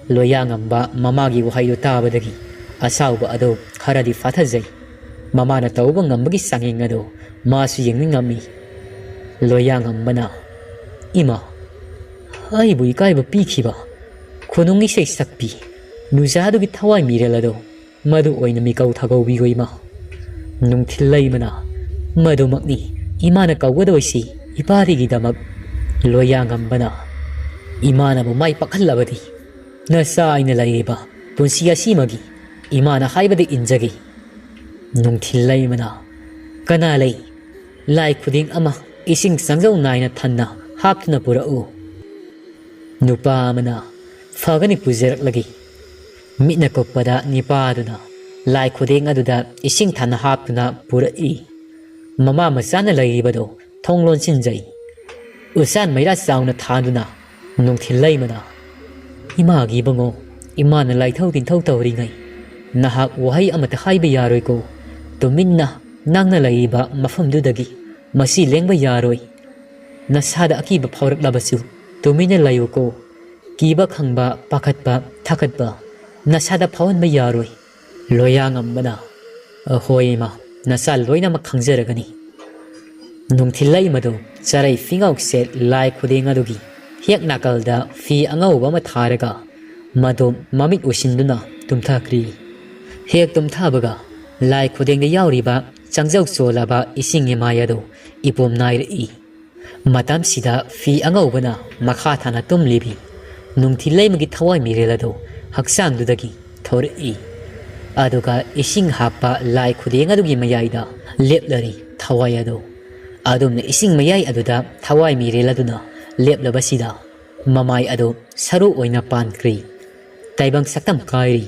ꯂꯣꯌꯥꯉꯝꯕ ꯃꯃꯥꯒꯤ ꯋꯥꯍꯩꯗꯨ ꯇꯥꯕꯗꯒꯤ ꯑꯁꯥꯎꯕ ꯑꯗꯨ ꯈꯔꯗꯤ ꯐꯥꯊꯖꯩ꯫ ꯃꯃꯥꯅ ꯇꯧꯕ ꯉꯝꯕꯒꯤ ꯆꯥꯡꯌꯦꯡ ꯑꯗꯨ ꯃꯥꯁꯨ ꯌꯦꯡꯅꯤꯡꯉꯝꯃꯤ꯫ ꯂꯣꯌꯥꯉꯝꯕꯅ, "ꯏꯃꯥ, ꯑꯩꯕꯨ ꯏꯀꯥꯏꯕ ꯄꯤꯈꯤꯕ ꯈꯨꯅꯨꯡ ꯏꯁꯩ ꯁꯛꯄꯤ ꯅꯨꯖꯥꯗꯨꯒꯤ ꯊꯋꯥꯏ ꯃꯤꯔꯦꯜ ꯑꯗꯣ ꯃꯗꯨ ꯑꯣꯏꯅ ꯃꯤꯀꯧ ꯊꯥꯒꯧꯕꯤꯌꯨ ꯏꯃꯥ꯫" ꯅꯨꯡꯊꯤꯜ ꯂꯩꯃꯅ, "ꯃꯗꯨꯃꯛꯅꯤ ꯏꯃꯥꯅ ꯀꯧꯒꯗꯧꯔꯤꯁꯤ ꯏꯄꯥꯗꯒꯤꯗꯃꯛ꯫" ꯂꯣꯌꯥꯉꯝꯕꯅ, "ꯏꯃꯥꯅꯕꯨ ꯃꯥꯏ ꯄꯥꯛꯍꯜꯂꯕꯗꯤ ꯅꯆꯥ ꯑꯩꯅ ꯂꯩꯔꯤꯕ ꯄꯨꯟꯁꯤ ꯑꯁꯤꯃꯒꯤ ꯏꯃꯥꯅ ꯍꯥꯏꯕꯗ ꯏꯟꯖꯒꯦ꯫" ꯅꯨꯡꯊꯤꯜ ꯂꯩꯃꯅ, "ꯀꯅꯥ ꯂꯩ? ꯂꯥꯏ ꯈꯨꯗꯦꯡ ꯑꯃ ꯏꯁꯤꯡ ꯆꯪꯖꯧ ꯅꯥꯏꯅ ꯊꯟꯅ ꯍꯥꯞꯇꯨꯅ ꯄꯨꯔꯛꯎ꯫" ꯅꯨꯄꯥ ꯑꯃꯅ, "ꯐꯒꯅꯤ, ꯄꯨꯖꯔꯛꯂꯒꯦ꯫" ꯃꯤꯠꯅ ꯀꯨꯞꯄꯗ ꯅꯤꯄꯥꯗꯨꯅ ꯂꯥꯏ ꯈꯨꯗꯦꯡ ꯑꯗꯨꯗ ꯏꯁꯤꯡ ꯊꯟꯅ ꯍꯥꯞꯇꯨꯅ ꯄꯨꯔꯛꯏ꯫ ꯃꯃꯥ ꯃꯆꯥꯅ ꯂꯩꯔꯤꯕꯗꯨ ꯊꯣꯡ ꯂꯣꯟꯁꯤꯟꯖꯩ꯫ ꯎꯆꯥꯟ ꯃꯩꯔꯥ ꯆꯥꯎꯅ ꯊꯥꯟꯗꯨꯅ ꯅꯨꯡꯊꯤꯜ ꯂꯩꯃꯅ, "ꯏꯃꯥꯒꯤ ꯏꯕꯨꯡꯉꯣ, ꯏꯃꯥꯅ ꯂꯥꯏꯊꯧ ꯇꯤꯟꯊꯧ ꯇꯧꯔꯤꯉꯩ ꯅꯍꯥꯛ ꯋꯥꯍꯩ ꯑꯃꯠꯇ ꯍꯥꯏꯕ ꯌꯥꯔꯣꯏꯀꯣ꯫ ꯇꯨꯃꯤꯟꯅ ꯅꯪꯅ ꯂꯩꯔꯤꯕ ꯃꯐꯝꯗꯨꯗꯒꯤ ꯃꯁꯤ ꯂꯦꯡꯕ ꯌꯥꯔꯣꯏ꯫ ꯅꯁꯥꯗ ꯑꯀꯤꯕ ꯐꯥꯎꯔꯛꯂꯕꯁꯨ ꯇꯨꯃꯤꯟꯅ ꯂꯩꯌꯨꯀꯣ꯫ ꯀꯤꯕ ꯈꯪꯕ, ꯄꯥꯈꯠꯄ, ꯊꯥꯀꯠꯄ ꯅꯁꯥꯗ ꯐꯥꯎꯍꯟꯕ ꯌꯥꯔꯣꯏ꯫" ꯂꯣꯌꯥꯉꯝꯕꯅ, "ꯑꯍꯣꯏ ꯏꯃꯥ, ꯅꯆꯥ ꯂꯣꯏꯅꯃꯛ ꯈꯪꯖꯔꯒꯅꯤ꯫" ꯅꯨꯡꯊꯤꯜ ꯂꯩꯃꯗꯨ ꯆꯔꯩ ꯐꯤꯉꯧꯁꯦ ꯂꯥꯏ ꯈꯨꯗꯦꯡ ꯑꯗꯨꯒꯤ ꯍꯦꯛ ꯅꯥꯀꯜꯗ ꯐꯤ ꯑꯉꯧꯕ ꯑꯃ ꯊꯥꯔꯒ ꯃꯗꯨ ꯃꯃꯤꯠ ꯎꯏꯁꯤꯟꯗꯨꯅ ꯇꯨꯝꯊꯈ꯭ꯔꯤ꯫ ꯍꯦꯛ ꯇꯨꯝꯊꯕꯒ ꯂꯥꯏ ꯈꯨꯗꯦꯡꯗ ꯌꯥꯎꯔꯤꯕ ꯆꯪꯖꯧ ꯆꯣꯜꯂꯕ ꯏꯁꯤꯡ ꯏꯃꯥꯏ ꯑꯗꯨ ꯏꯄꯣꯝ ꯅꯥꯏꯔꯛꯏ꯫ ꯃꯇꯝꯁꯤꯗ ꯐꯤ ꯑꯉꯧꯕꯅ ꯃꯈꯥ ꯊꯥꯅ ꯇꯨꯝꯂꯤꯕꯤ ꯅꯨꯡꯊꯤꯜ ꯂꯩꯃꯒꯤ ꯊꯋꯥꯏ ꯃꯤꯔꯦꯜ ꯑꯗꯨ ꯍꯛꯆꯥꯡꯗꯨꯗꯒꯤ ꯊꯣꯔꯛꯏ꯫ ꯑꯗꯨꯒ ꯏꯁꯤꯡ ꯍꯥꯞꯄ ꯂꯥꯏ ꯈꯨꯗꯦꯡ ꯑꯗꯨꯒꯤ ꯃꯌꯥꯏꯗ ꯂꯦꯞꯂꯔꯤ ꯊꯋꯥꯏ ꯑꯗꯨ꯫ ꯑꯗꯨꯝꯅ ꯏꯁꯤꯡ ꯃꯌꯥꯏ ꯑꯗꯨꯗ ꯊꯋꯥꯏ ꯃꯤꯔꯦꯜ ꯑꯗꯨꯅ ꯂꯦꯞꯂꯕꯁꯤꯗ ꯃꯃꯥꯏ ꯑꯗꯨ ꯁꯔꯨ ꯑꯣꯏꯅ ꯄꯥꯟꯈ꯭ꯔꯤ꯫ ꯇꯥꯏꯕꯪ ꯁꯛꯇꯝ ꯀꯥꯏꯔꯤ꯫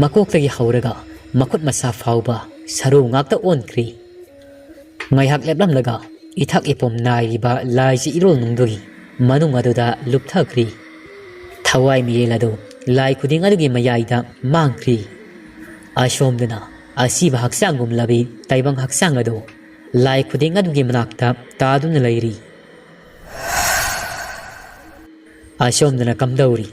ꯃꯀꯣꯛꯇꯒꯤ ꯍꯧꯔꯒ ꯃꯈꯨꯠ ꯃꯁꯥ ꯐꯥꯎꯕ ꯁꯔꯨ ꯉꯥꯛꯇ ꯑꯣꯟꯈ꯭ꯔꯤ꯫ ꯉꯥꯏꯍꯥꯛ ꯂꯦꯞꯂꯝꯂꯒ ꯏꯊꯛ ꯏꯄꯣꯝ ꯅꯥꯏꯔꯤꯕ ꯂꯥꯏꯁꯤ ꯏꯔꯣꯜ ꯅꯨꯡꯗꯨꯒꯤ ꯃꯅꯨꯡ ꯑꯗꯨꯗ ꯂꯨꯞꯊꯈ꯭ꯔꯤ꯫ ꯊꯋꯥꯏ ꯃꯤꯔꯦꯜ ꯑꯗꯨ ꯂꯥꯏ ꯈꯨꯗꯦꯡ ꯑꯗꯨꯒꯤ ꯃꯌꯥꯏꯗ ꯃꯥꯡꯈ꯭ꯔꯤ꯫ ꯑꯁꯣꯝꯗꯅ ꯑꯁꯤꯕ ꯍꯛꯆꯥꯡꯒꯨꯝꯂꯕꯤ ꯇꯥꯏꯕꯪ ꯍꯛꯆꯥꯡ ꯑꯗꯨ ꯂꯥꯏ ꯈꯨꯗꯦꯡ ꯑꯗꯨꯒꯤ ꯃꯅꯥꯛꯇ ꯇꯥꯗꯨꯅ ꯂꯩꯔꯤ꯫ ꯑꯁꯣꯝꯗꯅ ꯀꯝꯗꯧꯔꯤ?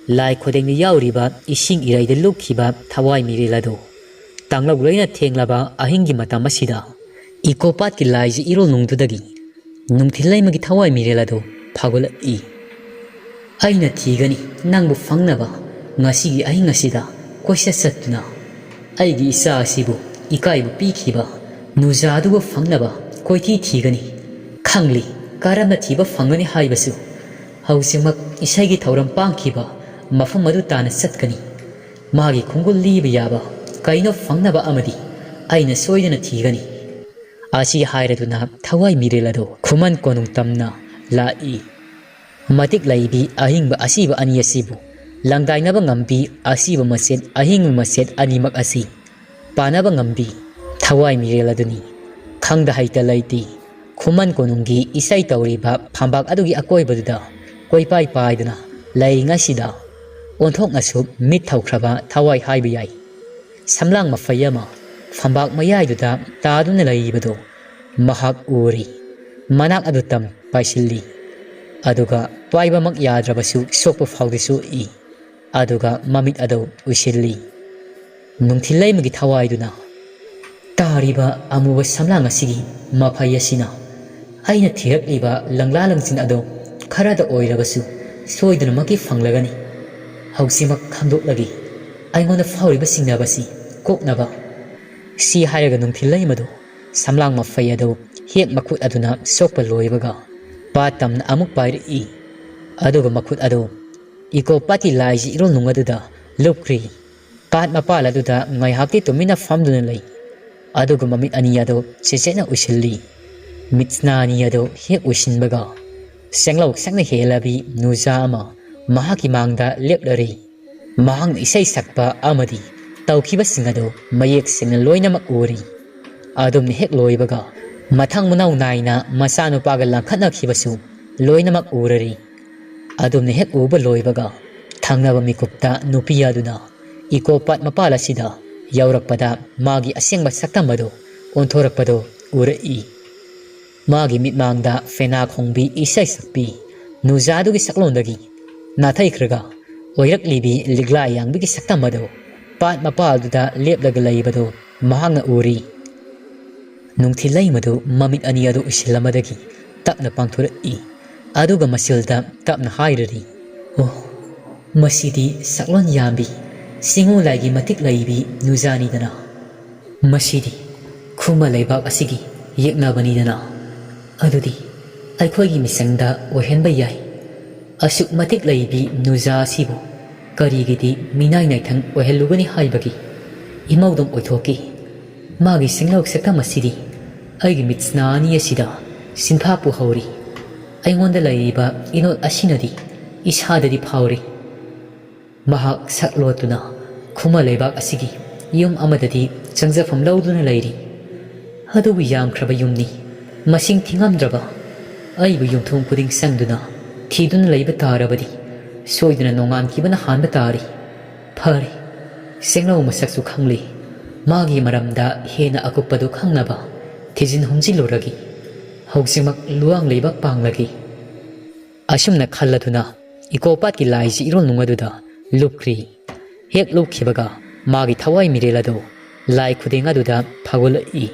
ꯂꯥꯏ ꯈꯨꯗꯦꯡꯗ ꯌꯥꯎꯔꯤꯕ ꯏꯁꯤꯡ ꯏꯔꯩꯗ ꯂꯨꯞꯈꯤꯕ ꯊꯋꯥꯏ ꯃꯤꯔꯦꯜ ꯑꯗꯨ ꯇꯥꯡꯂꯧ ꯂꯣꯏꯅ ꯊꯦꯡꯂꯕ ꯑꯍꯤꯡꯒꯤ ꯃꯇꯝ ꯑꯁꯤꯗ ꯏꯀꯣꯄꯥꯠꯀꯤ ꯂꯥꯏꯁꯤ ꯏꯔꯣꯜ ꯅꯨꯡꯗꯨꯗꯒꯤ ꯅꯨꯡꯊꯤꯜ ꯂꯩꯃꯒꯤ ꯊꯋꯥꯏ ꯃꯤꯔꯦꯜ ꯑꯗꯨ ꯐꯥꯎꯒꯠꯂꯛꯏ꯫ "ꯑꯩꯅ ꯊꯤꯒꯅꯤ ꯅꯪꯕꯨ ꯐꯪꯅꯕ ꯉꯁꯤꯒꯤ ꯑꯍꯤꯡ ꯑꯁꯤꯗ ꯀꯣꯏꯆꯠ ꯆꯠꯇꯨꯅ꯫ ꯑꯩꯒꯤ ꯏꯆꯥ ꯑꯁꯤꯕꯨ ꯏꯀꯥꯏꯕ ꯄꯤꯈꯤꯕ ꯅꯨꯖꯥꯗꯨꯕꯨ ꯐꯪꯅꯕ ꯀꯣꯏꯊꯤ ꯊꯤꯒꯅꯤ꯫ ꯈꯪꯂꯤ, ꯀꯔꯝꯅ ꯊꯤꯕ ꯐꯪꯒꯅꯤ ꯍꯥꯏꯕꯁꯨ ꯍꯧꯖꯤꯛꯃꯛ ꯏꯁꯩꯒꯤ ꯊꯧꯔꯝ ꯄꯥꯡꯈꯤꯕ ꯃꯐꯝ ꯑꯗꯨ ꯇꯥꯟꯅ ꯆꯠꯀꯅꯤ꯫ ꯃꯥꯒꯤ ꯈꯣꯡꯒꯨꯜ ꯂꯤꯕ ꯌꯥꯕ ꯀꯩꯅꯣ ꯐꯪꯅꯕ ꯑꯃꯗꯤ ꯑꯩꯅ ꯁꯣꯏꯗꯅ ꯊꯤꯒꯅꯤ"꯫ ꯑꯁꯤ ꯍꯥꯏꯔꯗꯨꯅ ꯊꯋꯥꯏ ꯃꯤꯔꯦꯜ ꯑꯗꯨ ꯈꯨꯃꯟ ꯀꯣꯅꯨꯡ ꯇꯝꯅ ꯂꯥꯛꯏ꯫ ꯃꯇꯤꯛ ꯂꯩꯕꯤ ꯑꯍꯤꯡꯕ ꯑꯁꯤꯕ ꯑꯅꯤ ꯑꯁꯤꯕꯨ ꯂꯥꯡꯗꯥꯏꯅꯕ ꯉꯝꯕꯤ ꯑꯁꯤꯕ ꯃꯁꯦꯟ ꯑꯍꯤꯡꯕ ꯃꯁꯦꯟ ꯑꯅꯤꯃꯛ ꯑꯁꯤ ꯄꯥꯅꯕ ꯉꯝꯕꯤ ꯊꯋꯥꯏ ꯃꯤꯔꯦꯜ ꯑꯗꯨꯅꯤ꯫ ꯈꯪꯗ ꯍꯩꯇ ꯂꯩꯇꯦ꯫ ꯈꯨꯃꯟ ꯀꯣꯅꯨꯡꯒꯤ ꯏꯁꯩ ꯇꯧꯔꯤꯕ ꯐꯝꯕꯥꯛ ꯑꯗꯨꯒꯤ ꯑꯀꯣꯏꯕꯗꯨꯗ ꯀꯣꯏꯄꯥꯏ ꯄꯥꯏꯗꯨꯅ ꯂꯩꯔꯤꯉꯩꯁꯤꯗ ꯑꯣꯟꯊꯣꯛꯅꯁꯨ ꯃꯤꯠ ꯊꯧꯈ꯭ꯔꯕ ꯊꯋꯥꯏ ꯍꯥꯏꯕ ꯌꯥꯏ꯫ ꯁꯝꯂꯥꯡ ꯃꯐꯩ ꯑꯃ ꯐꯝꯕꯥꯛ ꯃꯌꯥꯏꯗꯨꯗ ꯇꯥꯗꯨꯅ ꯂꯩꯔꯤꯕꯗꯨ ꯃꯍꯥꯛ ꯎꯔꯤ꯫ ꯃꯅꯥꯛ ꯑꯗꯨ ꯇꯝ ꯄꯥꯏꯁꯤꯜꯂꯤ꯫ ꯑꯗꯨꯒ ꯄꯥꯏꯕꯃꯛ ꯌꯥꯗ꯭ꯔꯕꯁꯨ ꯁꯣꯛꯄ ꯐꯥꯎꯗꯤ ꯁꯣꯛꯏ꯫ ꯑꯗꯨꯒ ꯃꯃꯤꯠ ꯑꯗꯨ ꯎꯏꯁꯤꯜꯂꯤ꯫ ꯅꯨꯡꯊꯤꯜ ꯂꯩꯃꯒꯤ ꯊꯋꯥꯏꯗꯨꯅ ꯇꯥꯔꯤꯕ ꯑꯃꯨꯕ ꯁꯝꯂꯥꯡ ꯑꯁꯤꯒꯤ ꯃꯐꯩ ꯑꯁꯤꯅ ꯑꯩꯅ ꯊꯤꯔꯛꯂꯤꯕ ꯂꯪꯂꯥ ꯂꯪꯁꯤꯟ ꯑꯗꯨ ꯈꯔꯗ ꯑꯣꯏꯔꯕꯁꯨ ꯁꯣꯏꯗꯅꯃꯛꯀꯤ ꯐꯪꯂꯒꯅꯤ꯫ ꯍꯧꯖꯤꯛꯃꯛ ꯈꯪꯗꯣꯛꯂꯒꯦ꯫ ꯑꯩꯉꯣꯟꯗ ꯐꯥꯎꯔꯤꯕ ꯆꯤꯡꯅꯕ ꯑꯁꯤ ꯀꯣꯛꯅꯕ꯫ ꯁꯤ ꯍꯥꯏꯔꯒ ꯅꯨꯡꯊꯤꯜ ꯂꯩꯃꯗꯨ ꯁꯝꯂꯥꯡ ꯃꯐꯩ ꯑꯗꯨ ꯍꯦꯛ ꯃꯈꯨꯠ ꯑꯗꯨꯅ ꯁꯣꯛꯄ ꯂꯣꯏꯕꯒ ꯄꯥꯠ ꯇꯝꯅ ꯑꯃꯨꯛ ꯄꯥꯏꯔꯛꯏ꯫ ꯑꯗꯨꯒ ꯃꯈꯨꯠ ꯑꯗꯨ ꯏꯀꯣ ꯄꯥꯠꯀꯤ ꯂꯥꯏꯁꯤ ꯏꯔꯣꯜ ꯅꯨꯡ ꯑꯗꯨꯗ ꯂꯨꯞꯈ꯭ꯔꯤ꯫ ꯄꯥꯠ ꯃꯄꯥꯜ ꯑꯗꯨꯗ ꯉꯥꯏꯍꯥꯛꯇꯤ ꯇꯨꯃꯤꯟꯅ ꯐꯝꯗꯨꯅ ꯂꯩ꯫ ꯑꯗꯨꯒ ꯃꯃꯤꯠ ꯑꯅꯤ ꯑꯗꯨ ꯆꯦꯠꯆꯦꯠꯅ ꯎꯏꯁꯤꯜꯂꯤ꯫ ꯃꯤꯠꯁꯅꯥ ꯑꯅꯤ ꯑꯗꯨ ꯍꯦꯛ ꯎꯏꯁꯤꯟꯕꯒ ꯁꯦꯡꯂꯧ ꯁꯦꯡꯅ ꯍꯦꯜꯂꯕꯤ ꯅꯨꯖꯥ ꯑꯃ ꯃꯍꯥꯛꯀꯤ ꯃꯥꯡꯗ ꯂꯦꯞꯂꯔꯤ꯫ ꯃꯍꯥꯛꯅ ꯏꯁꯩ ꯁꯛꯄ ꯑꯃꯗꯤ ꯇꯧꯈꯤꯕꯁꯤꯡ ꯑꯗꯨ ꯃꯌꯦꯛ ꯁꯦꯡꯅ ꯂꯣꯏꯅꯃꯛ ꯎꯔꯤ꯫ ꯑꯗꯨꯝꯅ ꯍꯦꯛ ꯂꯣꯏꯕꯒ ꯃꯊꯪ ꯃꯅꯥꯎ ꯅꯥꯏꯅ ꯃꯆꯥꯅꯨꯄꯥꯒ ꯂꯪꯈꯠꯅꯈꯤꯕꯁꯨ ꯂꯣꯏꯅꯃꯛ ꯎꯔꯔꯤ꯫ ꯑꯗꯨꯝꯅ ꯍꯦꯛ ꯎꯕ ꯂꯣꯏꯕꯒ ꯊꯪꯅꯕ ꯃꯤꯀꯨꯞꯇ ꯅꯨꯄꯤ ꯑꯗꯨꯅ ꯏꯀꯣ ꯄꯥꯠ ꯃꯄꯥꯜ ꯑꯁꯤꯗ ꯌꯧꯔꯛꯄꯗ ꯃꯥꯒꯤ ꯑꯁꯦꯡꯕ ꯁꯛꯇꯝ ꯑꯗꯨ ꯑꯣꯟꯊꯣꯔꯛꯄꯗꯨ ꯎꯔꯛꯏ꯫ ꯃꯥꯒꯤ ꯃꯤꯠꯃꯥꯡꯗ ꯐꯦꯅꯥ ꯈꯣꯡꯕꯤ ꯏꯁꯩ ꯁꯛꯄꯤ ꯅꯨꯖꯥꯗꯨꯒꯤ ꯁꯛꯂꯣꯟꯗꯒꯤ ꯅꯥꯊꯩꯈ꯭ꯔꯒ ꯑꯣꯏꯔꯛꯂꯤꯕꯤ ꯂꯤꯛꯂꯥ ꯌꯥꯡꯕꯤꯒꯤ ꯁꯛꯇꯝ ꯑꯗꯨ ꯄꯥꯠ ꯃꯄꯥꯜꯗꯨꯗ ꯂꯦꯞꯂꯒ ꯂꯩꯕꯗꯨ ꯃꯍꯥꯛꯅ ꯎꯔꯤ꯫ ꯅꯨꯡꯊꯤꯜ ꯂꯩꯃꯗꯨ ꯃꯃꯤꯠ ꯑꯅꯤ ꯑꯗꯨ ꯎꯏꯁꯤꯜꯂꯝꯕꯗꯒꯤ ꯇꯞꯅ ꯄꯥꯡꯊꯣꯔꯛꯏ꯫ ꯑꯗꯨꯒ ꯃꯁꯤꯜꯗ ꯇꯞꯅ ꯍꯥꯏꯔꯔꯤ, "ꯑꯣ, ꯃꯁꯤꯗꯤ ꯁꯛꯂꯣꯟ ꯌꯥꯝꯕꯤ, ꯁꯤꯡꯉꯨ ꯂꯥꯏꯒꯤ ꯃꯇꯤꯛ ꯂꯩꯕꯤ ꯅꯨꯖꯥꯅꯤꯗꯅ꯫ ꯃꯁꯤꯗꯤ ꯈꯨꯃ ꯂꯩꯕꯥꯛ ꯑꯁꯤꯒꯤ ꯌꯦꯛꯅꯕꯅꯤꯗꯅ꯫ ꯑꯗꯨꯗꯤ ꯑꯩꯈꯣꯏꯒꯤ ꯃꯤꯆꯪꯗ ꯑꯣꯏꯍꯟꯕ ꯌꯥꯏ꯫ ꯑꯁꯨꯛ ꯃꯇꯤꯛ ꯂꯩꯕꯤ ꯅꯨꯖꯥ ꯑꯁꯤꯕꯨ ꯀꯔꯤꯒꯤꯗꯤ ꯃꯤꯅꯥꯏ ꯅꯥꯏꯊꯪ ꯑꯣꯏꯍꯜꯂꯨꯒꯅꯤ ꯍꯥꯏꯕꯒꯤ ꯏꯃꯧꯗꯝ ꯑꯣꯏꯊꯣꯛꯈꯤ꯫ ꯃꯥꯒꯤ ꯁꯦꯡꯂꯧ ꯁꯛꯇꯝ ꯑꯁꯤꯗꯤ ꯑꯩꯒꯤ ꯃꯤꯠꯁꯅꯥ ꯑꯅꯤ ꯑꯁꯤꯗ ꯁꯤꯟꯐꯥ ꯄꯨꯍꯧꯔꯤ꯫ ꯑꯩꯉꯣꯟꯗ ꯂꯩꯔꯤꯕ ꯏꯅꯣꯠ ꯑꯁꯤꯅꯗꯤ ꯏꯁꯥꯗꯗꯤ ꯐꯥꯎꯔꯤ꯫ ꯃꯍꯥꯛ ꯁꯛꯂꯣꯠꯇꯨꯅ ꯈꯨꯃ ꯂꯩꯕꯥꯛ ꯑꯁꯤꯒꯤ ꯌꯨꯝ ꯑꯃꯗꯗꯤ ꯆꯪꯖꯐꯝ ꯂꯧꯗꯨꯅ ꯂꯩꯔꯤ꯫ ꯑꯗꯨꯕꯨ ꯌꯥꯝꯈ꯭ꯔꯕ ꯌꯨꯝꯅꯤ꯫ ꯃꯁꯤꯡ ꯊꯤꯉꯝꯗ꯭ꯔꯕ ꯑꯩꯕꯨ ꯌꯨꯝꯊꯣꯡ ꯈꯨꯗꯤꯡ ꯆꯪꯗꯨꯅ ꯊꯤꯗꯨꯅ ꯂꯩꯕ ꯇꯥꯔꯕꯗꯤ ꯁꯣꯏꯗꯅ ꯅꯣꯡꯉꯥꯟꯈꯤꯕꯅ ꯍꯥꯟꯕ ꯇꯥꯔꯤ꯫ ꯐꯔꯦ, ꯁꯦꯡꯂꯧ ꯃꯁꯛꯁꯨ ꯈꯪꯂꯤ꯫ ꯃꯥꯒꯤ ꯃꯔꯝꯗ ꯍꯦꯟꯅ ꯑꯀꯨꯞꯄꯗꯨ ꯈꯪꯅꯕ ꯊꯤꯖꯤꯟ ꯍꯨꯝꯖꯤꯜꯂꯨꯔꯒꯦ꯫ ꯍꯧꯖꯤꯛꯃꯛ ꯂꯨꯋꯥꯡ ꯂꯩꯕꯥꯛ ꯄꯥꯡꯂꯒꯦ꯫" ꯑꯁꯨꯝꯅ ꯈꯜꯂꯗꯨꯅ ꯏꯀꯣꯄꯥꯠꯀꯤ ꯂꯥꯏꯁꯤ ꯏꯔꯣꯜ ꯅꯨꯡ ꯑꯗꯨꯗ ꯂꯨꯞꯈ꯭ꯔꯤ꯫ ꯍꯦꯛ ꯂꯨꯞꯈꯤꯕꯒ ꯃꯥꯒꯤ ꯊꯋꯥꯏ ꯃꯤꯔꯦꯜ ꯑꯗꯨ ꯂꯥꯏ ꯈꯨꯗꯦꯡ ꯑꯗꯨꯗ ꯐꯥꯎꯒꯠꯂꯛꯏ꯫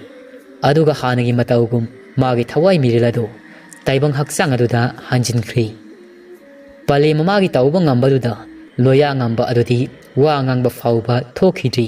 ꯑꯗꯨꯒ ꯍꯥꯟꯅꯒꯤ ꯃꯇꯧꯒꯨꯝ ꯃꯥꯒꯤ ꯊꯋꯥꯏ ꯃꯤꯔꯦꯜ ꯑꯗꯨ ꯇꯥꯏꯕꯪ ꯍꯛꯆꯥꯡ ꯑꯗꯨꯗ ꯍꯟꯖꯤꯟꯈ꯭ꯔꯤ꯫ ꯄꯂꯦꯝ ꯃꯃꯥꯒꯤ ꯇꯧꯕ ꯉꯝꯕꯗꯨꯗ ꯂꯣꯌꯥ ꯉꯝꯕ ꯑꯗꯨꯗꯤ ꯋꯥ ꯉꯥꯡꯕ ꯐꯥꯎꯕ ꯊꯣꯛꯈꯤꯗ꯭ꯔꯤ꯫